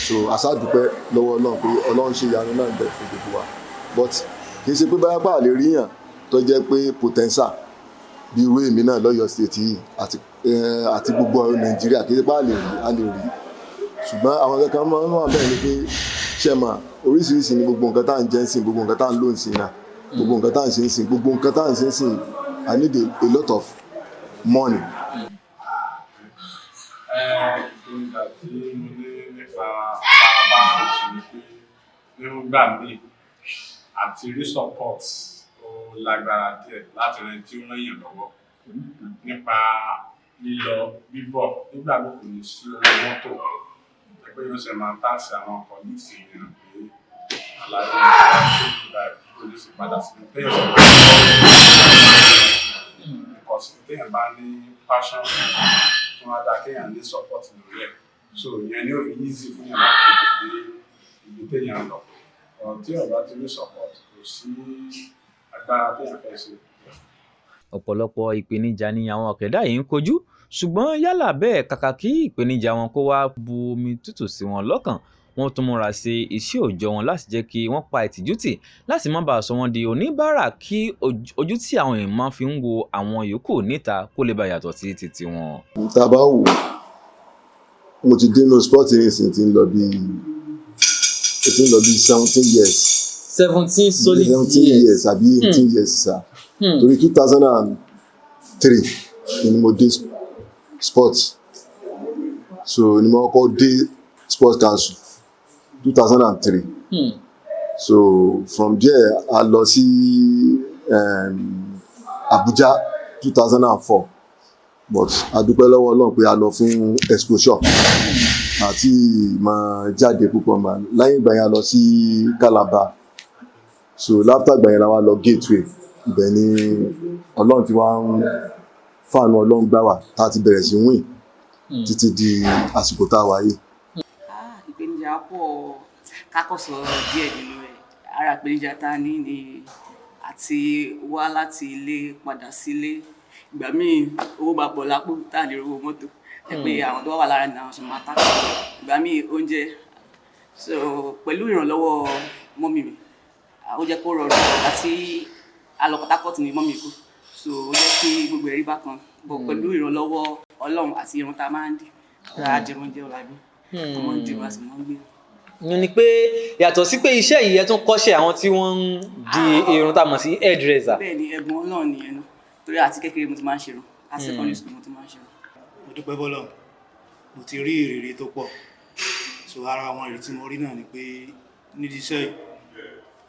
So a ṣáà dúpẹ́ lọ́wọ́ Ọlọ́run pé Ọlọ́run ṣe ìyanu náà bẹ̀ fún gbogbo wa. But kì í ṣe pé báyà pa lè ríyàn tó jẹ́ pé potential bí irú èmi náà lọ́yọ̀ọ́ State yìí àti gbogbo Nàìjíríà. Kì í ṣe pé a lè rí, a lè rí, ṣùgbọ́n àwọn kankan máa ń wà bẹ́ẹ̀ ni pé ṣe mà oríṣiríṣi ni gbogbo nǹkan tá à ń jẹ ń sìn, gbogbo nǹkan tá à ń lò ń sìn náà, gbogbo nǹkan tá à ń ṣe ń sìn, gbogbo nǹkan tá à ń ṣe ń sìn, I need a lot of money. Ìpèníjà tí mo ní nípa bá ṣe ni pé nígbà míì, àti rí support ó lágbára díẹ̀ láti rẹ tí ó ràn yàn lọ́wọ́ nípa lílọ bíbọ̀. Nígbà míì, kò ní sí owó mọ́tò, pé yóò ṣe máa tax àwọn colleagues èèyàn pé àlàyé ìgbà kò ní sì padà sí téèyàn ṣe máa because téèyàn bá ní passion tó máa dáa kéèyàn ní support lórí ẹ̀, so ìyẹn ni ó fi easy fún yàn láti tètè dé ibi téèyàn lọ. Ọ̀ tí ò bá ti ní support, kò sí agbára téèyàn fẹ́ ṣe. Ọ̀pọ̀lọpọ̀ ìpèníjà ni àwọn àkàndá yìí ń kojú, ṣùgbọ́n yálà bẹ́ẹ̀, kàkà kí ìpèníjà wọn kó wá bu omi tútù sí wọn lọ́kàn, wọ́n tún múra sí iṣẹ́ òòjọ́ wọn láti jẹ́ kí wọ́n pa ìtìjú tì, láti má bàa sọ wọ́n di oníbàárà, kí ojú tí àwọn èèyàn máa fi ń wo àwọn yòókù níta kó lè bá yàtọ̀ sí titi wọn. Tá a bá wò ó, mo ti dénú sport nísìnyí, tí ń lọ bí ó ti ń lọ bí 17 years. 17 solid 17 years. years àbí 18 years sá, torí 2003 ni mo dé sport. So ni mo kọ́kọ́ dé sport council 2003. So from there, a lọ sí Abuja 2004, but a dúpẹ́ lọ́wọ́ Ọlọ́run pé a lọ fún exposure àti máa jáde púpọ̀ mà. Lẹ́yìn ìgbà yẹn, a lọ sí Calabar. So after ìgbà yẹn la wá lọ Gateway. Ibẹ̀ ni Ọlọ́run ti wá ń fàánú Ọlọ́run gbà wá tá a ti bẹ̀rẹ̀ sí win títí di àsìkò tá a wà yìí. Ah, ìpèníjà pọ̀. Kákọ́ sọ díẹ̀ nínú rẹ̀. Ara ìpèníjà tá a ní ni àti wá láti ilé padà sílé. Ìgbà míì, owó máa pọ̀ lápò tá a lè rówó mọ́tò ẹ, pé àwọn tó wà lára ní àwọn ṣe máa tá. Ìgbà míì, oúnjẹ. So pẹ̀lú ìrànlọ́wọ́ mummy mi, ó jẹ́ kó rọrùn. Àti a lọ Port Harcourt ní mummy kú, so ó jẹ́ kí gbogbo ẹ̀rí bákan bọ̀. Pẹ̀lú ìrànlọ́wọ́ Ọlọ́run àti irun tá a máa ń dì, ra dirun jẹ́ ọ̀la mi, a máa ń dirun, a sì máa ń gbé. Ìyẹn ni pé yàtọ̀ sí pé iṣẹ́ yìí, ẹ tún kọ́ṣẹ́ àwọn tí wọ́n ń di irun tá a mọ̀ sí hairdresser. Bẹ́ẹ̀ ni, ẹ̀bùn Ọlọ́run nìyẹn náà, torí àti kékeré mo ti máa ń ṣerun, àti secondary school mo ti máa ń ṣerun. Mo dúpẹ́ fọ́lọ́run, mo ti rí ìrírí tó pọ̀. So ara àwọn ìrírí tí mo rí náà ni pé nídìí iṣẹ́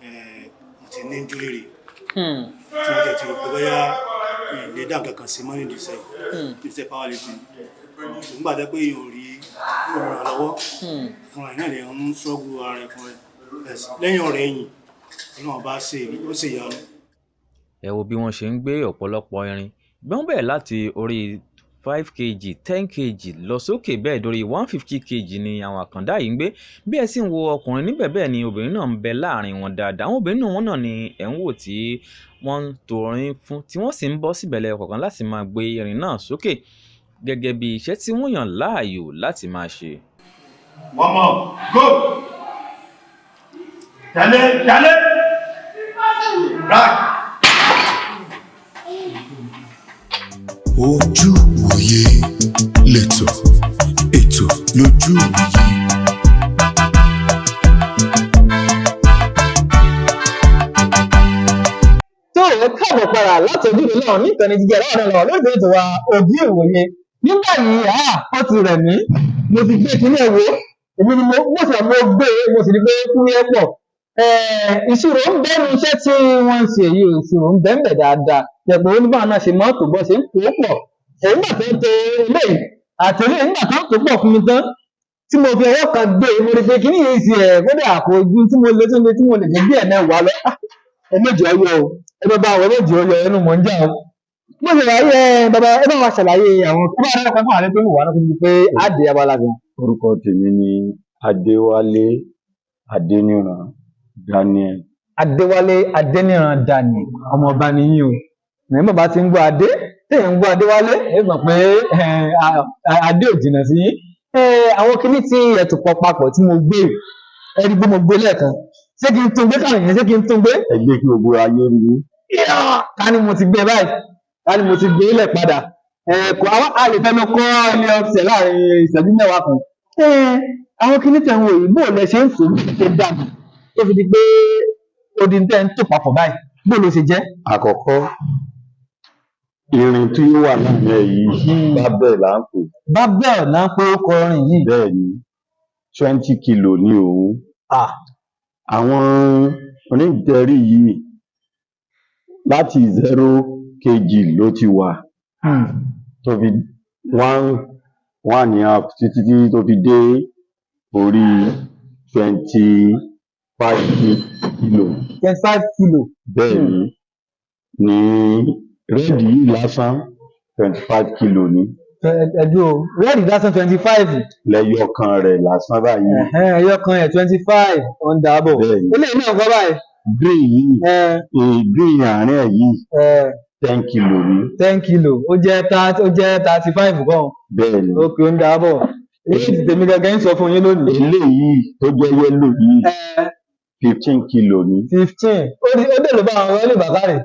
yìí, mo ti ní injury rí tí mo tẹ̀ ti rò pé bóyá lè dá nǹkan kan sí mọ́ nídìí iṣẹ́ yìí, nídìí iṣẹ́ powerlifting. Nígbà tó pé èèyàn ò rí olùrànlọ́wọ́ fúnra ẹ̀ náà, lè ń struggle ara ẹ̀ fúnra ẹ̀. Lẹ́yìn ọ̀rẹ́ ẹ̀yìn, Ọlọ́run bá ṣe, ó ṣe ìyanu. Ẹ wo bí wọ́n ṣe ń gbé ọ̀pọ̀lọpọ̀ irin gbọ́n bẹ́ẹ̀, láti orí 5 kg, 10 kg lọ sókè bẹ́ẹ̀ dórí 150 kg ni àwọn àkàndá yìí ń gbé. Bí ẹ sì ń wo ọkùnrin níbẹ̀, bẹ́ẹ̀ ni obìnrin náà ń bẹ láàrin wọn dáadáa. Àwọn obìnrin náà, wọn náà ni ẹ̀ ń wò tí wọ́n ń torin fún, tí wọ́n sì ń bọ́ síbẹ̀ lẹ́yọ kọ̀ọ̀kan láti máa gbé irin náà sókè gẹ́gẹ́ bí iṣẹ́ tí wọ́n yàn láàyò láti máa ṣe. One more. Go. Tẹ̀lé, tẹ̀lé. Right. Ojú ìwòye lẹ́tọ̀, ètò lójú ìwòye. Tó ẹ káàbọ̀ padà láti ojúde náà. náà ní ìkànnì jíjẹ láàrin lọ lórí ètò wa Ojú Ìwòye. Nígbà yìí ó ti rẹ̀ mí, mo ti gbé kíní ẹ̀ wò, èmi ni mo sì mo gbé e, mo sì rí pé kúrú pọ̀. Ìṣirò ń bẹ́nu iṣẹ́ tí wọ́n ń ṣe yìí, ìṣirò ń bẹ́ẹ̀ bẹ́ẹ̀ dáadáa. Jẹ̀pọ̀ oníbàárà náà ṣe mọ́tò bọ́ ṣe ń kó pọ̀. Èyí nígbà tó ń to eléyìí àti eléyìí, nígbà tó ń tó pọ̀ fún mi tán tí mo fi ọwọ́ kan gbé e, mo rí pé kíní yìí ṣe ẹ̀ kódà kò ju tí mo lè tún lè tí mo lè gbé bí ẹ̀mẹ́wàá lọ. Ẹ méjì ọyọ o, ẹ bá bá àwọn méjì ọyọ ẹnu mọ̀ ń jà o. Bó ṣe wáyé ẹ bàbá, ẹ bá wa ṣàlàyé àwọn tó bá rẹ kan fún àwọn tó ń wà náà kó pé á dé abala gan. Orúkọ tèmi ni Adéwálé Adéníran Daniel. Adéwálé Adéníran Daniel, ọmọọba nìyí o. Ní bàbá ti ń gbọ́ Adé, téèyàn ń gbọ́ Adéwálé, ẹ gbọ́ pé Adé ò jìnnà sí yín. Àwọn kinní tí ẹ tò pọ̀ papọ̀ tí mo gbé, ẹ rí pé mo gbé lẹ́ẹ̀kan, ṣé kí n tún gbé káwọn èèyàn, ṣé kí n tún gbé? Ẹ gbé kí gbogbo ayé rí i. Ká ní mo ti gbé báyìí, ká ní mo ti gbé lẹ̀ padà. Kò àwọn a lè fẹnu kọ́ ilé ọ̀sẹ̀ láàrin ìṣẹ́jú mẹ́wàá kan. Àwọn kinní tẹ̀ ń wò yìí, bó lẹ ṣe ń fò ó ṣe dànù tó fi di pé odi tẹ́ ń tò papọ̀ báyìí, bó ló ṣe jẹ́? Àkọ́kọ́, irin tí ó wà láàrin ẹ̀ yìí, bábẹ̀ là ń pè. Bábẹ̀ náà pé ó kọrin yìí. Bẹ́ẹ̀ ni, 20 kilo ní òun. Àwọn oníjẹrí yìí láti 0 kg ló ti wà tó fi 1, 1.5 títí tí tó fi dé orí 25 kilo. 25 kilo. Bẹ́ẹ̀ ni, red yìí lásán 25 kilo ni. Ẹ̀dùn o, red lásán 25. Lẹ́yọ kan rẹ̀ lásán báyìí. Ẹyọ kan ẹ̀ 25, ó ń dàbọ̀. Bẹ́ẹ̀ ni. Eléyìí náà kọ́ báyìí. Green yìí, green àárín ẹ̀ yìí, 10 kilo ni. 10 kilo, ó jẹ́ 30, ó jẹ́ 35 kan. Bẹ́ẹ̀ ni. Ókè, ó ń dàbọ̀. Èyí ti tèmi gangan ń sọ fún yín lónìí. Eléyìí tó jẹ́ yellow yìí, 15 kilo ni. 15, ó dè ló bá àwọn ọlọ́ọ̀lì bàkárì.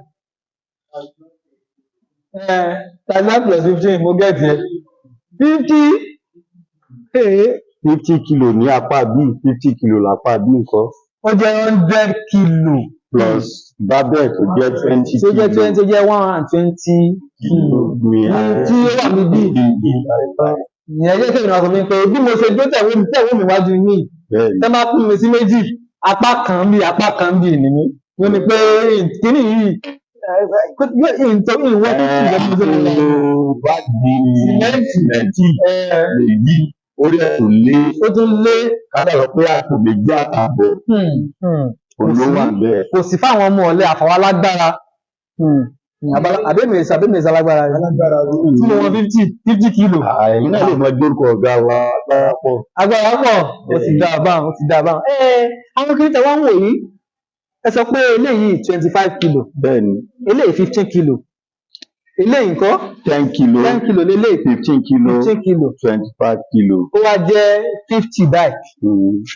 35 plus 15, mo gẹ̀ẹ́tì ẹ̀ 50. 50 kilo ní apá bíi, 50 kilo lápá bíi nǹkan. Ó jẹ́ 100 kilo. Plus bábẹ̀ tó jẹ́ 20 tó jẹ́ kilo. 20, tó jẹ́ 120 kilo ní tí ó wà níbí. Ìyẹn jẹ́ kí ènìyàn sọ fún mi pé bí mo ṣe dé tẹ̀wé mi, tẹ̀wé mi wájú yín, tẹ́ máa pín mi sí méjì, apá kan bí apá kan bí nìyí wọ́n ní pé kíní yìí ìwọ́n tó ti jẹ́ bí mo ṣe lọ. Báàgì sìmẹ́ǹtì méjì orí ẹ̀ tó lé. Ó tún lé. Ká dàgbọ́ pé àpò méjì àtààbọ̀ òun ló wà bẹ́ẹ̀. Kò sí fáwọn ọmọ ọ̀lẹ àfọwọ́ alágbára. Àbẹ́mẹ̀sì alágbára tí mo wọ́n 50 kilo. Ẹ̀yin náà lè mọ gbórúkọ ọ̀gá wa, agbára pọ̀. Agbára pọ̀, ó ti dá a báwọn, ó ti dá a báwọn. Àwọn kìnìún tẹ wá ń wò yìí, ẹ sọ pé eléyìí 25 kilo. Bẹ́ẹ̀ni. Eléyìí 15 kilo, eléyìí ńkọ́? 10 kilo. 10 kilo lélẹ̀. 15 kilo. 15 kilo. 25 kilo. Ó wá jẹ́ 50 báyìí.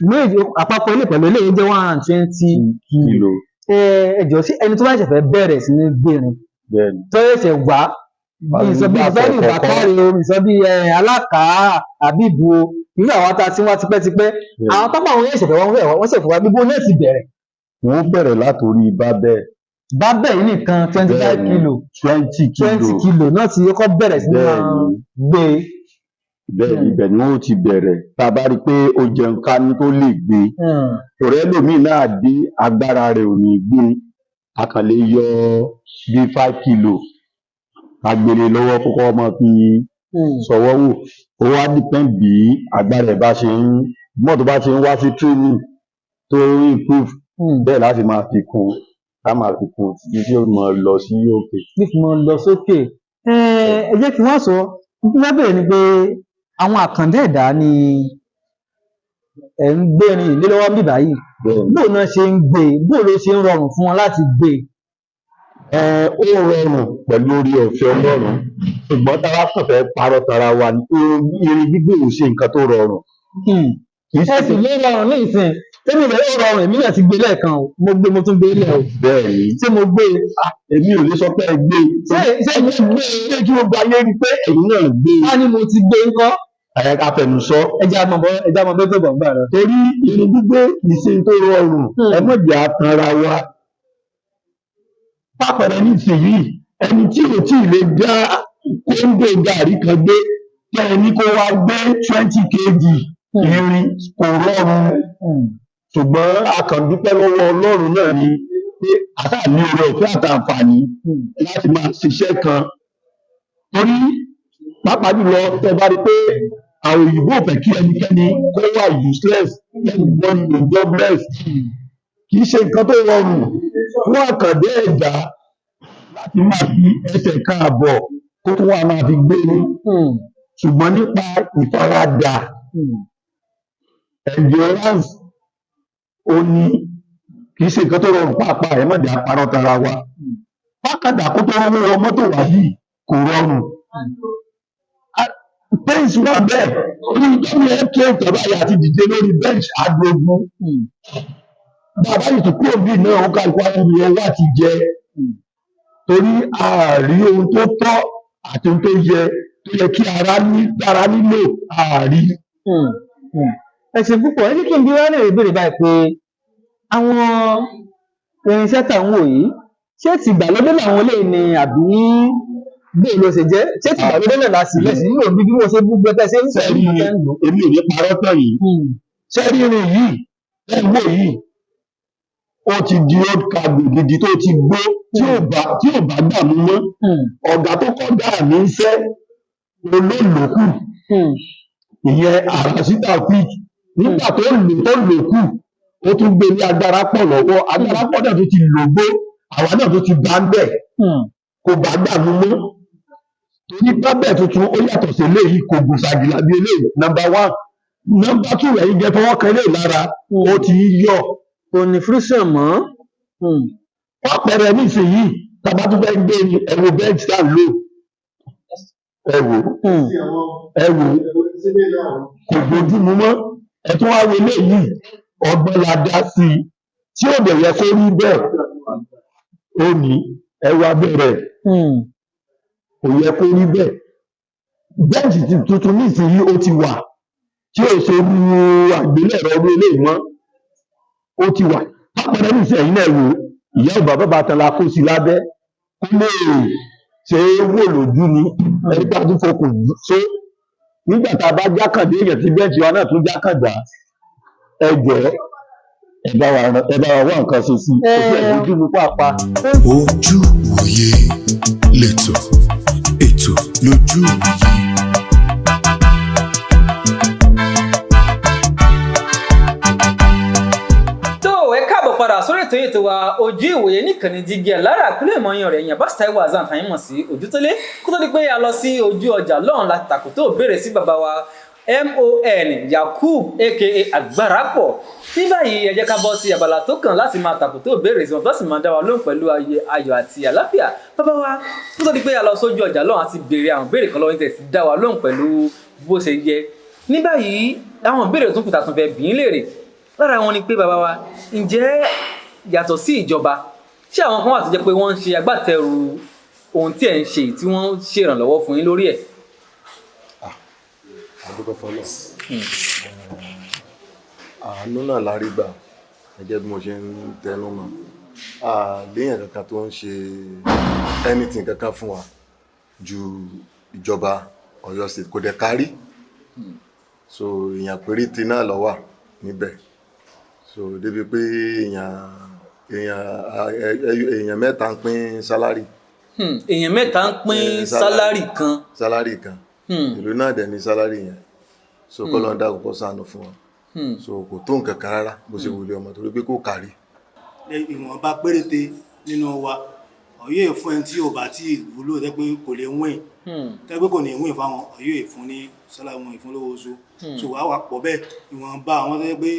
Méjì àpapọ̀ ilé pẹ̀lú eléyìí jẹ́ 120 kilo. Kilo. Ẹ jọ̀ọ́, sí ẹni tó bá ṣẹ̀ṣẹ̀ fẹ́ bẹ̀rẹ̀ sí ní gbérin, tó ṣẹ̀ṣẹ̀ wá, bí sọ bí sọ́ọ̀lì bàkárì o, sọ bí alákàá àbíbu o, irú àwọn tá a ti wá tipẹ́tipẹ́, àwọn pápá àwọn yẹn ṣẹ̀fẹ̀ wọ́n ṣẹ̀fẹ̀ wá, gbogbo náà ti bẹ̀rẹ̀. Wọ́n bẹ̀rẹ̀ látòrí bábẹ́. Bábẹ́ yìí nìkan 25 kilo. 20 kilo. 20 kilo náà ti kọ́kọ́ bẹ̀rẹ̀ sí ní máa gbé. Bẹ́ẹ̀ ni, ibẹ̀ ni wọ́n ti bẹ̀rẹ̀. Tá a bá rí i pé ó jẹun ká ní tó lè gbé, ọ̀rẹ́ lòmíì náà dé, agbára rẹ̀ ò ní gbé, a kàn lè yọ bí 5 kilo ká gbélé lọ́wọ́ kókó ọmọ fi sọwọ́ wò. Ó wá depend bí agbára ẹ̀ bá ṣe ń mọ́, tó bá ṣe ń wá sí training tó ń improve, bẹ́ẹ̀ láti máa fi kún, ká máa fi kún títí tí ó máa lọ sí òkè. Bí fi máa lọ sókè. Ẹ jẹ́ kí wọ́n sọ wọ́n bẹ̀rẹ̀ ni pé àwọn àkàndá ẹ̀dá ni ẹ̀ ń gbérin ìlé lọ́wọ́ bíbá yìí, bóò náà ṣe ń gbé, bóò ló ṣe ń rọrùn fún wọn láti gbé? Ó rọrùn pẹ̀lú orí ọ̀fẹ́ Ọlọ́run, ṣùgbọ́n tá a bá kàn fẹ́ parọ́ tara wa ni, irin gbígbé ò ṣe nǹkan tó rọrùn. Ẹ sì ló rọrùn ní ìsìn tẹ́mi rẹ̀, ó rọrùn. Èmi náà ti gbé lẹ́ẹ̀kan o, mo gbé, mo tún gbé lẹ̀ o. Bẹ́ẹ̀ ni. Ṣé mo gbé? Èmi ò lè sọ pé ẹ gbé. Ṣé mo gbé? Ṣé kí gbogbo ayé rí i pé ẹ̀yin náà gbé? Ká ní mo ti gbé ńkọ́? Ẹ ká fẹnu sọ. Ẹja mọ̀ bọ́, ẹja mọ̀ bẹ́ẹ̀ tó bọ̀ ń gbà lọ. Torí irin gbígbé kì í ṣe tó rọrùn, ẹ má jẹ́ àtànra wa. Pápẹ̀rẹ̀ nísìnyìí, Ẹni tí ò tí ì lè dá kóńgò gàrí kan gbé, tẹ́ ẹ ní kó wá gbé 20 kg irin, kò rọrùn. Ṣùgbọ́n a kàn dúpẹ́ lọ́wọ́ Ọlọ́run náà ni pé àtà ní oore ọ̀fẹ́ àtàǹfààní láti máa ṣiṣẹ́ kan, torí pàápàá jùlọ tẹ́ bá rí pé àwọn òyìnbó ò fẹ́ kí ẹnikẹ́ni kó wà useless, everybody is jobless. Kì í ṣe nǹkan tó rọrùn fún àkàndá ẹ̀dá láti máa fi ẹsẹ̀ kan àbọ̀ kó tún wá máa fi gbé ní, ṣùgbọ́n nípa ìfaradà, endurance, ó ní kì í ṣe nǹkan tó rọrùn pàápàá. Ẹ má jẹ́ á parọ́ tara wa, fákàdà kó tó rówó wọ mọ́tò wá yìí, kò rọrùn. Pains wà bẹ́ẹ̀ orí ìjọba ẹ̀ tó ìtọ́ba yà àti dìde lórí bench agbógun. Bàbá yìí tó kúrò bíi náà, ó kálukú àwọn ibi owó àti jẹ, torí a rí ohun tó tọ́ àti ohun tó yẹ, tó yẹ kí ara ní dára nílò àárí. Ẹ ṣe púpọ̀. Ẹ jẹ́ kí n bi wá lè béèrè báyìí pé àwọn irinṣẹ́ tà ń wò yìí, ṣé tìgbàlódé làwọn eléyìí ni, àbí bóò ló ṣe jẹ́? Ṣé tìgbàlódé náà la sì lẹ́sìn nílò bí mo ṣe gbogbo ẹ ṣe ń sọ Sẹ́rí, bí mo ṣe ń lò? Èmi ò ní parọ́ tán yìí. Sẹ́rí, irin yìí ẹ̀ ń wò yìí, ó ti di old cargo gidi tó ti gbó, tí ò bá gbà mú mọ́. Ọ̀gá tó kọ́ dà mí ń fẹ́ olólùkù, ìyẹn àràsítà quick, nígbà tó lò tó lò kù, ó tún gbé ní agbára pọ̀ lọ́wọ́. Agbára pọ̀ náà tó ti lò gbó, àwa náà tó ti bá ń bẹ̀, kò bá gbà mú mọ́, torí bábẹ̀ tuntun ó yàtọ̀ sí eléyìí, kò gùn ṣàgìlà bí eléyìí, number one. Number two, ẹ̀yin jẹ́ fọwọ́ kan eléyìí lára, ó ti ń yọ̀. Kò ní friction mọ́. Wọ́n nísìnyìí, tàbá tún fẹ́ gbé ni, ẹ wo bench tá à ń lò, ẹ wò, ẹ wò, kò bójú mu mọ́. Ẹ tún wá wo eléyìí, ọgbọ́n la dá sí i tí ò dẹ̀ yẹ kó rí bẹ́ẹ̀. Ó ní ẹ wá bẹ̀rẹ̀, kò yẹ kó rí bẹ́ẹ̀. Bench tuntun nísìnyìí, ó ti wà tí ò ṣe rú àgbélẹ̀rọ ọdún eléyìí mọ́, ó ti wà. Lápẹẹrẹ nísìnyí náà, wò, ìyá ọba bàbá tán la kó sí lábẹ́ kó lè ṣe é wò lójú ni. Ẹni tá a tún fokùn ṣe nígbà tá a bá jákàndé èèyàn tí bench wa náà tún jákàndá. Ẹ jọ̀ọ́, ẹ bá wa wá nǹkan ṣe sí i, kò sí ẹ̀ lójú mu pàápàá. Ojú ìwòye lẹ́tọ̀, ètò lójú ìwòye. Tó ẹ káàbọ̀ padà sórí ètò yìí, ètò wa Ojú Ìwòye níkànnì Jígí Alára àkúlẹ̀ ìmọ̀yàn rẹ̀ yẹn bá Taiwo Hassan tàyín mọ̀ sí Ojútólé. Kó tó di pé a lọ sí ojú ọjà lọ́hùn láti tàkù tó béèrè sí bàbá wa Mon Yakub aka Agbárapọ̀. Ní báyìí, ẹ jẹ́ ká bọ́ sí abala tó kàn láti máa tàkù tó béèrè sí wọn, tó sì máa dá wa lóhùn pẹ̀lú ayọ̀ àti àlàáfíà. Bàbá wa, kó tó di pé a lọ sójú ọjà lọ́hùn, àti béèrè àwọn béèrè kan lọ́wọ́ yín, tẹ̀ sí dá wa lóhùn pẹ̀lú bó ṣe yẹ. Ní báyìí, àwọn ìbéèrè tó kù tá a tún fẹ́ bí yín léèrè lára wọn ni pé, bàbá wa, ǹjẹ́ yàtọ̀ sí ìjọba, ṣé àwọn kan wà tó jẹ́ pé wọ́n ń ṣe agbátẹrù ohun tí ẹ̀ ń ṣe, tí wọ́n ń ṣèrànlọ́wọ́ fún yín lórí ẹ̀? Àdúgbò fọlọ́, àánú náà la rí gbà. Gẹ́gẹ́ bí mo ṣe ń tẹnu mọ́, àléèyàn kankan tó ń ṣe anything kankan fún wa ju ìjọba Ọ̀yọ́ State, kò dẹ̀ kárí. So èèyàn péréte náà ló wà níbẹ̀. So débi pé èèyàn 3 ń pín salary. Èèyàn 3 ń pín salary kan. Salary kan. Ìlú náà dẹ̀ ní salary yẹn. So kọ́ ló ń dá kókó sànù fún wọn. So kò tó nǹkan kan rárá bó ṣe wulẹ̀ ọmọ, torí pé kò kárí. Ìwọ̀nba péréte nínú wa, ọ̀yọ́ fún ẹni tí ò bá tí ì wúlò, tẹ́ pé kò lè win, tẹ́ pé kò ní win fáwọn, ọ̀yọ́ ìfún ní salary wọn, ìfún lówó oṣù. So wàá wà pọ̀ bẹ́ẹ̀. Ìwọ̀nba àwọn tó yẹ pé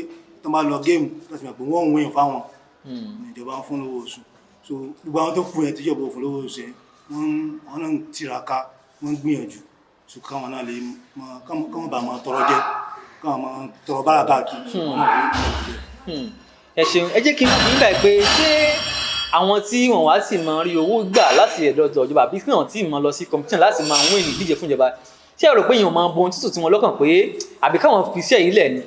tó bá lọ game láti mọ̀ pé wọ́n win fáwọn, ìjọba ń fún lówó oṣù. So gbogbo àwọn tó kù yẹn tíjọba ò fún lówó oṣù yẹn, wọ́n náà ń tiraka, wọ́n ń gbìyànjú. So káwọn náà lè mọ, káwọn bá máa tọrọ jẹ, káwọn máa tọrọ bára káàkiri. So wọn náà lè gbìyànjú bẹ́ẹ̀. Ẹ ṣeun. Ẹ jẹ́ kí n bí nígbà pé ṣé àwọn tí wọ́n wá sì máa rí owó gbà láti ẹ̀dọ̀ ìjọba, àbí kí wọ́n tí máa lọ sí competition láti máa win ìdíje fún ìjọba, ṣé ẹ rò pé èèyàn máa bo ohun tútù tí wọ́n lọ́kàn pé àbí káwọn fi iṣẹ́ yìí lẹ̀ ni?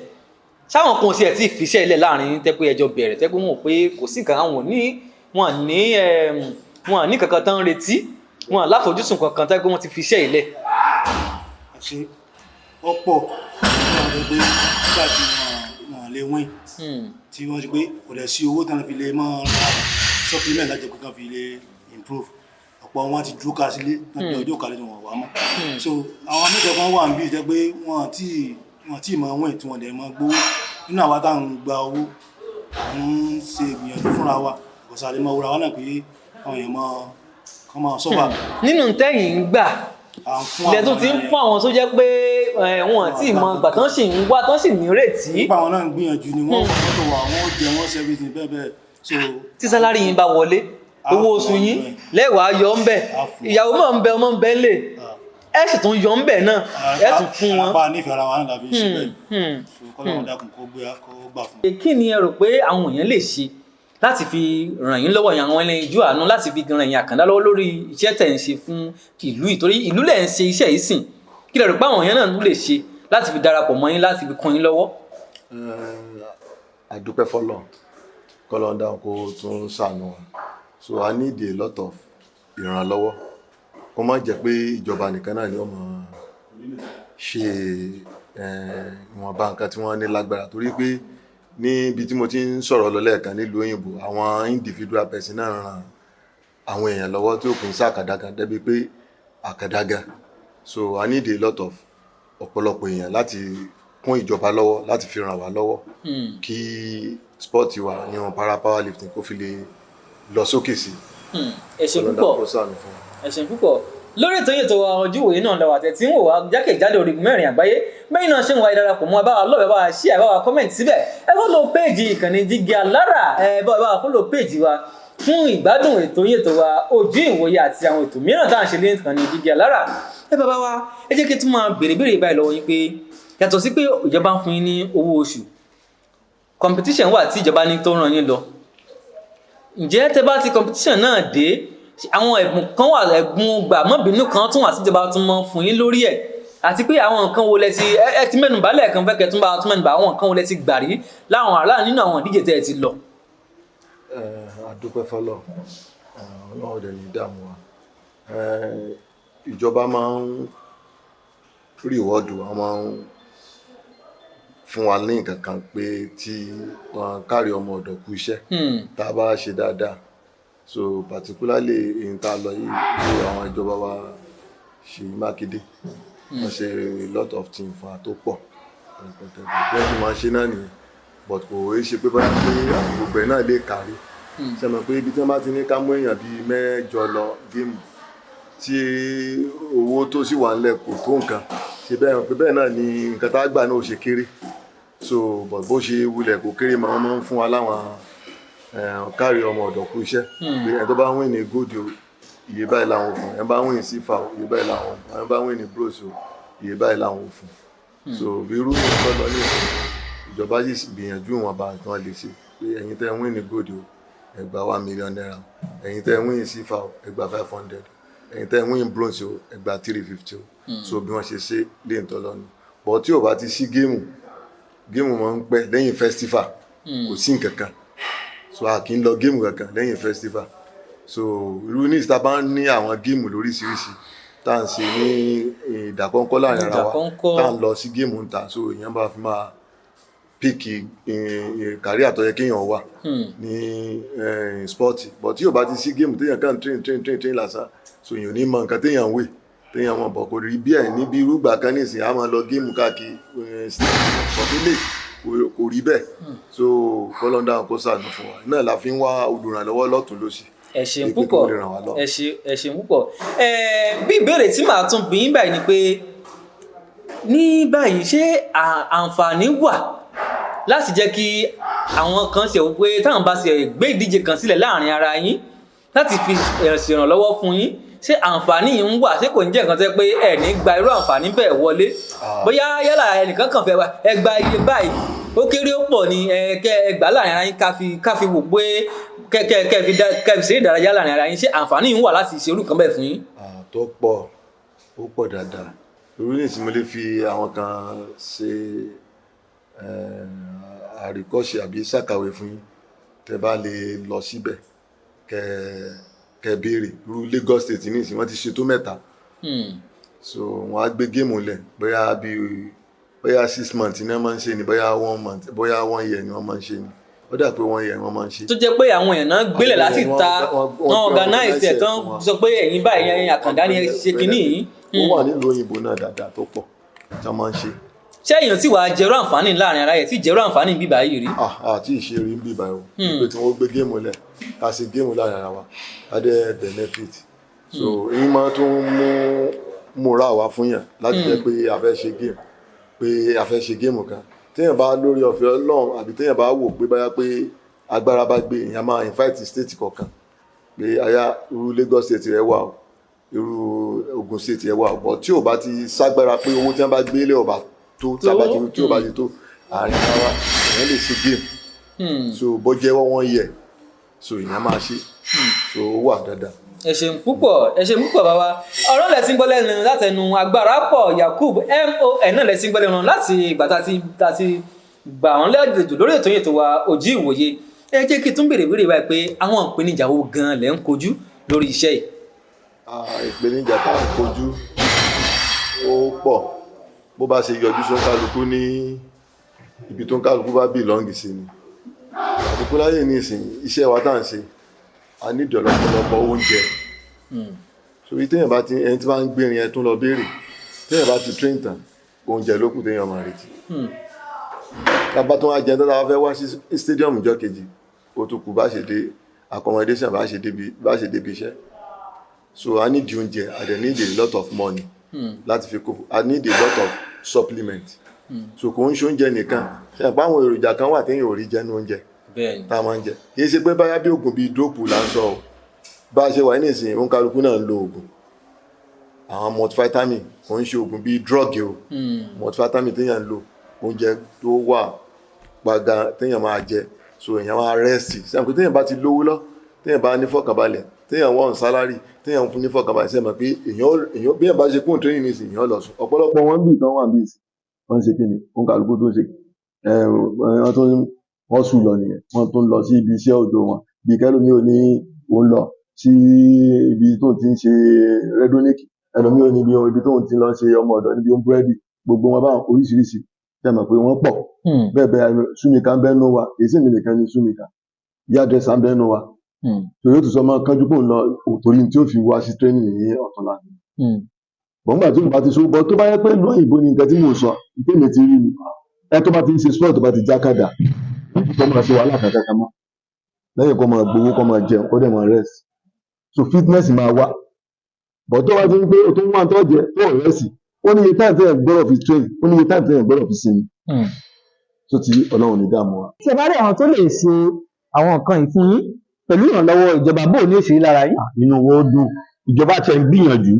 Sáwọn kan sì ẹ̀ tí fi iṣẹ́ yìí lẹ̀ láàrin tẹ́ pé ẹjọ́ bẹ̀rẹ̀, tẹ́ pé wọn ò pé kò sí nǹkan, àwọn ò ní, wọn ní kankan tán ń retí? Wọn láfojúsùn kankan tẹ́ pé wọ́n ti fi iṣẹ́ ilẹ̀. Àṣé ọ̀pọ̀ ní àwọn ẹgbẹ́ nígbà tí wọ́n lè win, tí wọ́n ti pé kò dẹ̀ sí owó tán fi lè máa ra supplement láti jẹ́ pé kán fi lè improve. Ọ̀pọ̀ wọn ti dúró ká sílé náà bí ọjọ́ kálẹ̀ tí wọ́n wà mọ́. So àwọn mẹ́jọ kan wà níbí jẹ́ pé wọ́n tí máa win, tí wọ́n dẹ̀ máa gbowó. Nínú àwa tá à ń gba owó, à ń ṣe ìgbìyànjú fúnra wa, kò sáré máa wúra wa náà pé àwọn èèyàn máa kán máa sọ́fà. Nínú tẹ́yìn ń gbà À ń fún ilẹ̀ tó ti ń fún àwọn tó jẹ́ pé wọn àti ìmọ̀ ìgbà tán sì ń wá, tán sì nírètí. Nípa àwọn náà ń gbìyànjú ni wọ́n wọ́n tó wà, wọ́n jẹ wọ́n ṣe everything bẹ́ẹ̀ bẹ́ẹ̀, so Tí salary yín bá wọlé, owó oṣù yín lẹ́wàá yọ ń bẹ̀, ìyàwó mọ̀ ń bẹ, ọmọ ń bẹ ńlẹ̀, ẹ sì tún yọ ń bẹ̀ náà, ẹ tún fún wọn. Apá nífẹ̀ẹ́ ara wa náà la fi ṣe bẹ́ẹ̀, so kọ́lọ́run dákun kó gbé kó gbà fún. Kí ni ẹ rò pé àwọn èèyàn lè ṣe láti fi ràn yín lọ́wọ́, àwọn ẹlẹ́yinjú àánú, láti fi ràn yín àkàndá lọ́wọ́ lórí iṣẹ́ tẹ̀ ń ṣe fún ìlú yìí? Torí ìlú lẹ̀ ń ṣe iṣẹ́ yìí sìn. Kí lẹ rò pé àwọn èèyàn náà lè ṣe láti fi darapọ̀ mọ́ yín, láti fi kún yín lọ́wọ́? A dúpẹ́ fọ́lọ́run, kọ́lọ́run dáhùn kó tún ṣàánú wa. So I need a lot of ìrànlọ́wọ́, kó má jẹ́ pé ìjọba nìkan náà ni ó máa ṣe ìwọ̀nba nǹkan tí wọ́n ní lágbára, torí pé níbi tí mo ti ń sọ̀rọ̀ lọ lẹ́ẹ̀kan, nílùú òyìnbó, àwọn individual person náà ran àwọn èèyàn lọ́wọ́ tí ó kì í ṣàkàdá kan débi pé àkàdá gan. So I need a lot of ọ̀pọ̀lọpọ̀ èèyàn láti kún ìjọba lọ́wọ́, láti fi ràn wá lọ́wọ́ kí sport wa, ìyẹn para powerlifting, kó fi lè lọ sókè sí. Ẹ ṣé Ọlọ́run púpọ̀. kó ṣàánú fún wa. Ẹ ṣeun púpọ̀. Lórí ètò yìí, ètò wa Ojú Ìwòye náà lọ́wọ́ àtẹ̀ tí ń wò wá jákèjádò orígun mẹ́rin àgbáyé. Bẹ́ẹ̀ náà ṣe ń wá ìdarapọ̀ mọ́, bá wa lọ́ọ̀bẹ̀, bá wa share, bá wa comment síbẹ̀. Ẹ follow page ìkànnì Jígí Alára, ẹ bá wa follow page wa fún ìgbádùn ètò yìí, ètò wa Ojú Ìwòye àti àwọn ètò mìíràn tá à ń ṣe ní ìkànnì Jígí Alára. Ẹ bàbá wa, ẹ jẹ́ kí n tún máa béèrè béèrè báyìí lọ́wọ́ yín pé yàtọ̀ sí pé ìjọba ń fún yín ní owó oṣù, competition wà tí ìjọba ní tó ràn yín lọ. Ǹjẹ́ tẹ́ bá ti competition náà dé, àwọn ẹ̀bùn kan wà, ẹ̀bùn gbà mọ́bìnú kan tún wà tíjọba tún mọ́ fún yín lórí ẹ̀? Àti pé àwọn nǹkan wo lẹ ti ẹ ti mẹ́nu bà lẹ́ẹ̀kan, fẹ́ kẹ́ tún bá tún mẹ́nu bà, àwọn nǹkan wo lẹ ti gbà rí láwọn àrà nínú àwọn ìdíje tẹ́ ẹ ti lọ? A dúpẹ́ fọ́lọ́run, Ọlọ́run dẹ̀ ní dààmú wa. Ìjọba máa ń reward, wọ́n máa ń fún wa ní nǹkan kan pé tí wọ́n kárí ọmọ ọ̀dọ̀ kú iṣẹ́ tá a bá ṣe dáadáa. So particularly èyí tá a lọ yìí, ní àwọn ìjọba wa Ṣèyí Mákindé, wọ́n ṣe a lot of things fún wa tó pọ̀ rẹpẹtẹ. Bẹ́ẹ̀ ni wọ́n ṣe náà nìyẹn, but kò í ṣe pé bóyá pé àwọn gbogbo ẹ̀ náà lè kárí. Ṣe mọ̀ pé ibi tí wọ́n bá ti ní ká mú èèyàn bíi 8 lọ game, tí owó tó sì wà nílẹ̀ kò tó nǹkan, ṣe bẹ́ẹ̀ pé bẹ́ẹ̀ náà ni nǹkan tá a gbà náà ò ṣe kéré. So but bó ṣe wulẹ̀ kó kéré, máa wọ́n máa ń fún wa láwọn kárí ọmọ ọ̀dọ̀ kú iṣẹ́, pé ẹni tó bá win ní gold o, iye báyìí làwọn ò fún, ẹni bá win silver o, iye báyìí làwọn ò fún, ẹni bá win ní bronze o, iye báyìí làwọn ò fún. So bí irú nǹkan lọ ní ìsìn, ìjọba sì gbìyànjú ìwọ̀nba nǹkan lè ṣe pé ẹ̀yin tẹ́ win ní gold o, ẹ gba ₦1 million, ẹ̀yin tẹ́ win silver o, ẹ gba 500, ẹ̀yin tẹ́ win bronze o, ẹ gba 350 o. So bí wọ́n ṣe ṣe lè ń tọ́lọ́nu, but tí ò bá ti sí game, game máa ń pẹ́ lẹ́yìn festival, kò sí nǹkan kan. So a kì í lọ game kankan lẹ́yìn festival. So irú ní ìta bá ń ní àwọn game lóríṣiríṣi tá à ń ṣe ní ìdàkọ́ńkọ́ láàrin ara wa, Ìdàkọ́ńkọ́. tá à ń lọ sí game ń ta, so èèyàn bá fi máa pick career tó yẹ kéèyàn wà ní sport. But tí ò bá ti sí game, téèyàn kàn train, train, train, train lásán, so èèyàn ò ní mọ nǹkan téèyàn ń wè, téèyàn mọ̀ bọ̀. Kò rí bí ẹ̀ níbi irúgbà kan nísìnyí, a máa lọ game káàkiri but ilé kò rí bẹ́ẹ̀. So kọ́lọ́ndà kó ṣàánú fún wa náà la fi ń wá olùrànlọ́wọ́ lọ́tún lọ́sì. Ẹ ṣeun Pé kí púpọ̀. wọ́n lè ràn wá lọ́wọ́. Ẹ ṣe, ẹ ṣeun púpọ̀. Bí ìbéèrè tí màá tún bí yín báyìí ni pé ní báyìí, ṣé àǹfààní wà láti jẹ́ kí àwọn kan ṣe wò pé táwọn bá ṣe gbé ìdíje kan sílẹ̀ láàrin ara yín láti fi ṣèrànlọ́wọ́ fún yín, ṣé àǹfààní yìí ń wà? Ṣé kò ní jẹ́ nǹkan tó yẹ pé ẹ ní gba irú àǹfààní bẹ́ẹ̀ wọlé? Bóyá yálà ẹnìkan kàn fẹ́ wá, ẹ gba iye báyìí, ó kéré ó pọ̀ ni, ẹ kẹ́ ẹ gbà láàrin ara yín, ká fi wò pé kẹ́ kẹ́ kẹ́ fi kẹ́ fi ṣeré ìdárayá láàrin ara yín. Ṣé àǹfààní yìí ń wà láti ṣe irú nǹkan bẹ́ẹ̀ fún yín? Ah, tó pọ̀, ó pọ̀ dáadáa. Torí nísìnyí mo lè fi àwọn kan ṣe àríkọ́ṣe àbí ṣàkàwé fún yín, tẹ́ bá lè lọ síbẹ̀ kẹ́ Kẹ́ béèrè irú Lagos State nísìnyí, wọ́n ti ṣe tó mẹ́ta. So wọ́n á gbé game lẹ̀, bóyá bíi bóyá 6 months ni wọ́n máa ń ṣe ni, bóyá one month, bóyá one year ni wọ́n máa ń ṣe ni. Ó dà pé one year ni wọ́n máa ń ṣe. Tó jẹ́ pé àwọn èèyàn náà gbélé láti Wọ́n- ta wọ́n- wọ́n organize ẹ̀ tán, fún wa. sọ pé ẹ̀yin báyìí, ẹ̀yin àkàndá ni ẹ ṣe kínní yìí. Ó wà nílùú òyìnbó náà dáadáa tó pọ̀ tí wọ́n máa ń ṣe. Ṣé èèyàn tí wàá jẹrú àǹfààní láàrin ara yẹn tí jẹrú àǹfààní bíbá yìí rí? Ah, àti ìṣeré ń bí báyìí o, pé tí wọ́n gbé game lẹ̀, ká ṣe game láàrin ara wa, ká dẹ̀ benefit. So èyí máa tún mú múra wá fún yàn láti jẹ́ pé a fẹ́ ṣe game, pé a fẹ́ ṣe game kan. Téèyàn bá lórí ọ̀fẹ́ Ọlọ́run, àbí téèyàn bá wò pé báyà pé agbára bá gbé, èèyàn máa invite state kọ̀ọ̀kan pé aya, irú Lagos State rẹ wà o, irú Ogun State rẹ wà o. But tí ò bá ti ságbára, pé owó tí wọ́n bá gbé lé ọba tó tábà tí ò bá ti tó àárín ara wa, èèyàn lè ṣe game. So bó jẹ́ wọ́n yẹ, so èèyàn máa ṣe. So ó wà dáadáa. Ẹ ṣeun púpọ̀, ẹ ṣeun púpọ̀, bàbá. Ọ̀rọ̀ lẹ ti ń gbọ́ lẹ́nu látẹnu agbára pọ̀ Yakub mon náà lẹ ti ń gbọ́ lẹ́nu láti ìgbà tá a ti gbà wọ́n lẹ́jọ́ lórí ètò yìí tó wa Ojú Ìwòye. Ẹ jẹ́ kí n tún béèrè béèrè báyìí pé àwọn ìpèníjà wo gan-an lẹ ń kojú lórí iṣẹ́ yìí? Ah, ìpèníjà tá à ń kojú ó pọ̀. Bó bá ṣe yọjú sí kálukú ní ibi tó ń kálukú bá belong sí ni. Àtikú láyé ní ìsìn, iṣẹ́ wa tá à ń ṣe, a nídìí ọ̀pọ̀lọpọ̀ oúnjẹ. Sórí téèyàn bá ti, ẹni tí bá ń gbérin ẹ tún lọ béèrè, téèyàn bá ti train tán, oúnjẹ ló kù téèyàn máa retí. Tábà tó wá jẹun tó, tábà fẹ́ wá sí stadium ìjọ́ kejì, ó tún kù bá ṣe dé accommodation, bá ṣe débi iṣẹ́. So I need oúnjẹ, I dey need a lot of money láti fi kó. I need a lot of supplement. So kò ń ṣe oúnjẹ nìkan. Ṣe àpá àwọn èròjà kan wà téèyàn ò rí jẹ ní oúnjẹ tá a máa ń jẹ. Kì í ṣe pé báyá bí oògùn bíi dope là ń sọ o. Bá a ṣe wà nísìnyí, òǹkàlùkù náà ń lo oògùn, àwọn multivitamin. Kò ń ṣe oògùn bíi drug o. Multivitamin téèyàn ń lò, oúnjẹ tó wà gbàgà téèyàn máa jẹ. So èèyàn máa rest. Ṣe àpò téèyàn bá ti lówó lọ, téèyàn bá ní fọkànbalẹ̀, téèyàn wọ́n salary, téèyàn fún ní fọkànbalẹ̀, ṣe mọ̀ pé èèyàn bí èèyàn bá ṣe kún training nísìnyí, èèyàn lọ sùn. Ọ̀pọ̀lọpọ̀ wọn bí tán wà bí ìsìn, wọ́n ń ṣe kí ni, òǹkàlùkù tó ń ṣe ẹ, wọ́n tó ń wọ́n sùn lọ nìyẹn. Wọ́n tún lọ sí ibi iṣẹ́ òòjọ́ wọn, bí kẹlòmíì ò ní òun lọ sí ibi tó ti ń ṣe rẹ́dóníkì, ẹlòmíì ò ní ibi tó ti lọ ṣe ọmọ ọ̀dọ̀ níbi ohun búrẹ́dì, gbogbo wọn báwọn oríṣiríṣi. Ṣe mọ̀ pé wọ́n pọ̀ bẹ́ẹ̀ bẹ́ẹ̀. Súnmìkà ń bẹ́nu wa, èyí sì mi nìkan ni súnmìkà, yá dẹ́sà ń bẹ́nu wa. Torí ó tún sọ mọ́ kánjú pò ń lọ torí tí ó fi wá sí training ní ọ̀túnla bọ̀ǹgbà tí ó bá ti so bọ́. Tó bá yẹ pé ìlú òyìnbó ni, nǹkan tí mò ń sọ tèmi ti rí ni, ẹ tó bá ti ń ṣe sport, tó bá ti jákàdá, kó máa ṣe wàhálà kankan kan mọ́ lẹ́yìn kó máa gbowó, kó máa jẹun, kó dẹ̀ máa rest. So fitness máa wá bọ̀. Tó bá ti ń pé o tó ń wá tó jẹ tó rest, ó ní iye time téèyàn gbọ́dọ̀ fi train, ó ní iye time téèyàn gbọ́dọ̀ fi sinmi. Tó ti Ọlọ́run ní dààmú wa. Tí ẹ bá rí àwọn tó lè ṣe àwọn nǹkan yìí fún yín pẹ̀lú ìrànlọ́wọ́ ìjọba, bóò ní òṣèré lára yín? Inú wo dùn. Ìjọba tiẹ̀ ń gbìyànjú,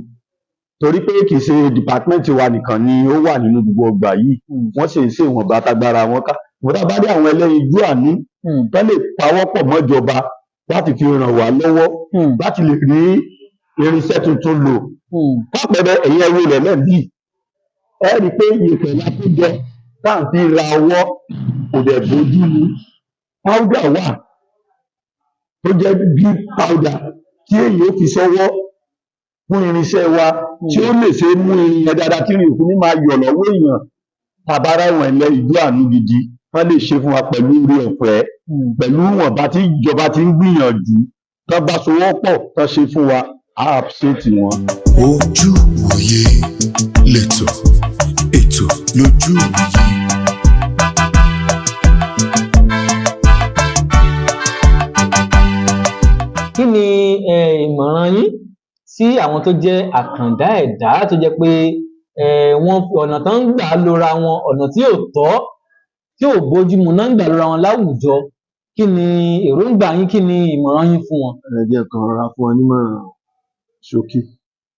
torí pé kì í ṣe department wa nìkan ni ó wà nínú gbogbo ọgbà yìí. Wọ́n sì ń ṣe ìwọ̀nba tágbára wọn ká. Wọ́n tá bá rí àwọn ẹlẹ́yinjú àánú tó lè pawọ́pọ̀ mọ́jọba láti fi ràn wá lọ́wọ́ láti lè rí irinṣẹ́ tuntun lò. Fápẹẹrẹ, ẹ̀yin ẹrú ilẹ̀ náà bíi ẹ rí i pé ìyẹ̀pẹ̀ la kó jọ tá à ń fi ra ọwọ́, kò dẹ̀ bójú mu. Powder wà tó jẹ́ big powder tí èyí ó fi sọ́wọ́ fún irinṣẹ́ wa, tí ó lè ṣe mú irin yẹn dáadáa, tí irin òfin ní máa yọ̀ lọ́wọ́ èèyàn. Tàbára ìwọ̀n ilẹ̀ ìlú àánú gidi wọ́n lè ṣe fún wa pẹ̀lú oore ọ̀fẹ́, pẹ̀lú ìwọ̀nba tí ìjọba ti ń gbìyànjú, tán bá sowọ́pọ̀ tán ṣe fún wa, á appreciate wọn. Ojú Ìwòye lẹ́tọ̀, ètò lójú ìwòye. Kí ni ìmọ̀ràn yín sí àwọn tó jẹ́ àkàndá ẹ̀dá, tó jẹ́ pé wọ́n ọ̀nà tó ń gbà lora wọn, ọ̀nà tí ò tọ́, tí ò bójúmu náà ń gbà lora wọn láwùjọ? Kí ni èròǹgbà yín? Kí ni ìmọ̀ràn yín fún wọn? Ẹ jẹ́ kan rọra fún wọn nímọ̀ràn ṣókí.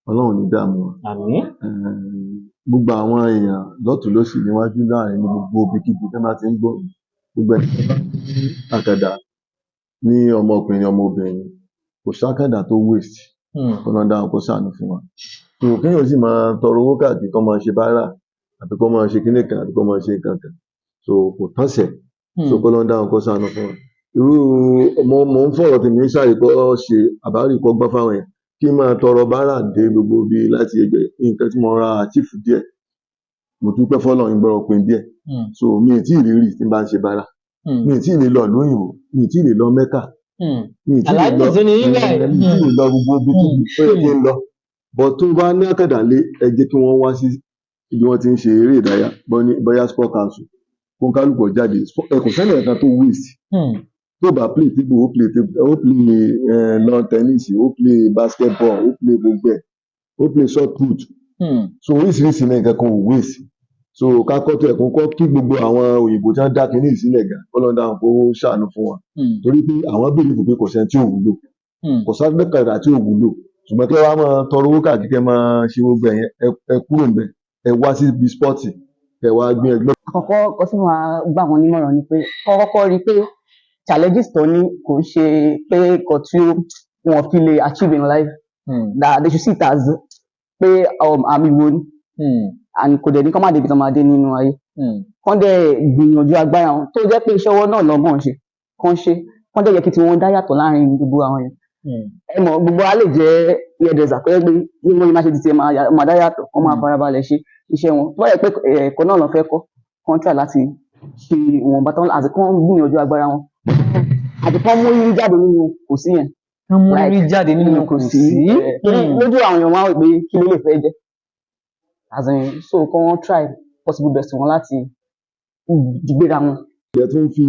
Ọlọ́run ní dààmú wa. Àmín. Gbogbo àwọn èèyàn lọ́tùn lósì, níwájú, láàrin, ní gbogbo ibikíbi tí wọ́n bá ti ń gbọ́, gbogbo ẹni tó bá ní àkàndá ní ọmọkùnrin, ọmọbìnrin, kò sákàndá tó waste. Kó lọ́n dáhùn, kó ṣàánú fún wa. So kéèyàn sì máa tọrọ owó káàkiri, kó máa ṣe bárà, àbí kó máa ṣe kíní kan, àbí kó máa ṣe nǹkan kan, so kò tánṣẹ̀. So kó lọ́n dáhùn, kó ṣàánú fún wa. Irú mo ń fọ̀rọ̀ tèmi ṣàríkọ́ ṣe àbárìkọ́gbọ́n fáwọn èèyàn kí n máa tọrọ bárà dé gbogbo ibi láti ẹgbẹ́ nǹkan tí mo ra àchífù díẹ̀, mo dúpẹ́ fọ́lọ́run gbọ́rọ̀ pin díẹ̀. So mi ì tí ì lè rí tí n bá ń ṣe bárà, mi ì tí ì lè lọ ìlú òyìnbó, mi ì tí ì lè lọ Mẹ́kà, mi ì tí ì lè Aláàjì lọ tún ní yín báyìí. mi ì tí ì lè lọ gbogbo ibi tó yẹ kí n lọ. But tó bá ní àkàndá lé, ẹ jẹ́ kí wọ́n wá sí ibi wọ́n ti ń ṣe eré ìdárayá, bóyá sport council, kó kálukú ó jáde. Ẹ kò sẹ́ni kankan tó waste. Tó bá play table, ó play table, ó play lawn tennis, ó play basketball, ó play gbogbo ẹ̀, ó play shot put. So oríṣiríṣi ní nǹkan kan ò waste. So ká kọ́ tó ẹ̀kún kọ́ kí gbogbo àwọn òyìnbó tí wọ́n dá kinní yìí sílẹ̀ gan, k'Ọlọ́run dáhùn kó ṣàánú fún wọn, torí pé àwọn believe pé kò sẹ́ni tí ò wúlò, kò sákàdá tí ò wúlò. Ṣùgbọ́n kí wọ́n máa tọrọ owó káàkiri, kẹ́ máa ṣe gbogbo ẹ̀yẹn, ẹ kúrò ńbẹ̀, ẹ wá sí ibi sport, kẹ́ wá gbìyànjú. Àkọ́kọ́ nǹkan tí màá gbà wọ́n nímọ̀ràn ni pé kọ́ kọ́kọ́ rí i pé challenges tó ní kò ń ṣe pé nǹkan tí wọn fi lè achieve in life, that they should see it as pé àmì wo ni, and kò dẹ̀ ní kọ́ má débi tó máa dé nínú ayé. Kán dẹ̀ gbìyànjú agbára wọn, tó jẹ́ pé iṣẹ́ ọwọ́ náà lọ́mọ̀ ń ṣe, kán ṣe, kán dẹ̀ yẹ kí tiwọn dá yàtọ̀ láàrin gbogbo àwọn yẹn. Ẹ mọ̀, gbogbo wa lè jẹ́ hairdresser tó jẹ́ pé bí wọ́n máa ṣe ti tiẹ̀ máa dá yàtọ̀. Wọ́n máa farabalẹ̀ ṣe iṣẹ́ wọn. Tó bá yẹ pé ẹ̀kọ́ náà lọ́ fẹ́ kọ́, kán try láti ṣe ìwọ̀nba tán àti kán gbìyànjú agbára wọn àti kán mú rírí jáde nínú kò sí yẹn. Kán mú rírí jáde nínú kò sí. Torí lójú àwọn èèyàn máa ń rò pé kí ló lè fẹ́ jẹ́, as in, so kán try possible best wọn láti gbéra wọn. Ẹ tún fi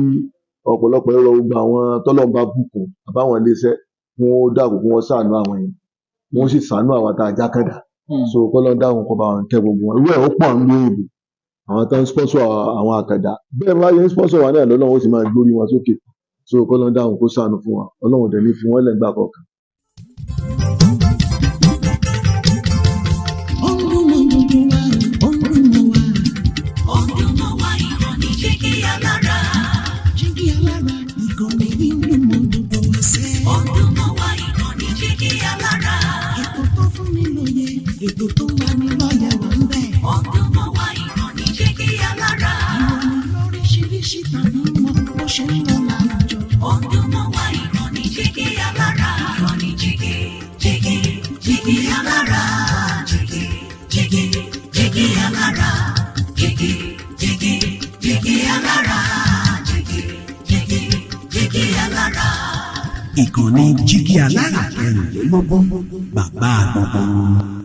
ọ̀pọ̀lọpọ̀ ẹ̀rọ gbogbo àwọn tọ́lọ́run bá bùkún àbáwọn iléeṣẹ́ kí wọ́n dákun, kí wọ́n ṣàánú àwọn èèyàn, wọ́n sì ṣàánú àwa tá a jákàndá. So kọ́lọ́run dákun kó bá wọn kẹ́ gbogbo wọn. Irú ẹ̀ ó pọ̀ nínú òyìnbó, àwọn tó ń sponsor àwọn àkàndá bẹ́ẹ̀ bá yẹn ń sponsor wa náà, lọ́lọ́run ó sì máa gbórí wọn sókè. So kọ́lọ́run dákun kó ṣàánú fún wa. Ọlọ́run ò dẹ̀ ní fi wọ́n lẹ̀ nígbà kọ̀ọ̀kan. Ó ń dùn mọ́ gbogbo wa, ó ń dùn mọ́ wa. Ó ń dùn mọ́ wa, ìkànnì Jígí Alára. Jígí Alára, ìkànnì yìí ń dùn mọ́ gbogbo wa sẹ́. Ó ń dùn mọ́ wa, ìkànnì Jígí Alára. Ètò tó fún ni lóye, ètò tó ń lani lọ́yẹ̀ wà ń bẹ̀. Ó ń dùn mọ́ wa, ìkànnì Jígí Alára. Ìròyìn lóríṣiríṣi tàbí mọ bó ṣe ń lọ láwùjọ. Ó ń dùn mọ́ wa, ìkànnì Jígí Alára. Ìkànnì Jígí, Jígí, Jígí Alára. Jígí, Jígí, Jígí Alára. Jígí, Jígí, Jígí Alára. Jígí, Jígí, Jígí Alára. Ìkànnì Jígí Alára kẹrìnlélọ́gbọ̀n, bàbá gbogbo wọn.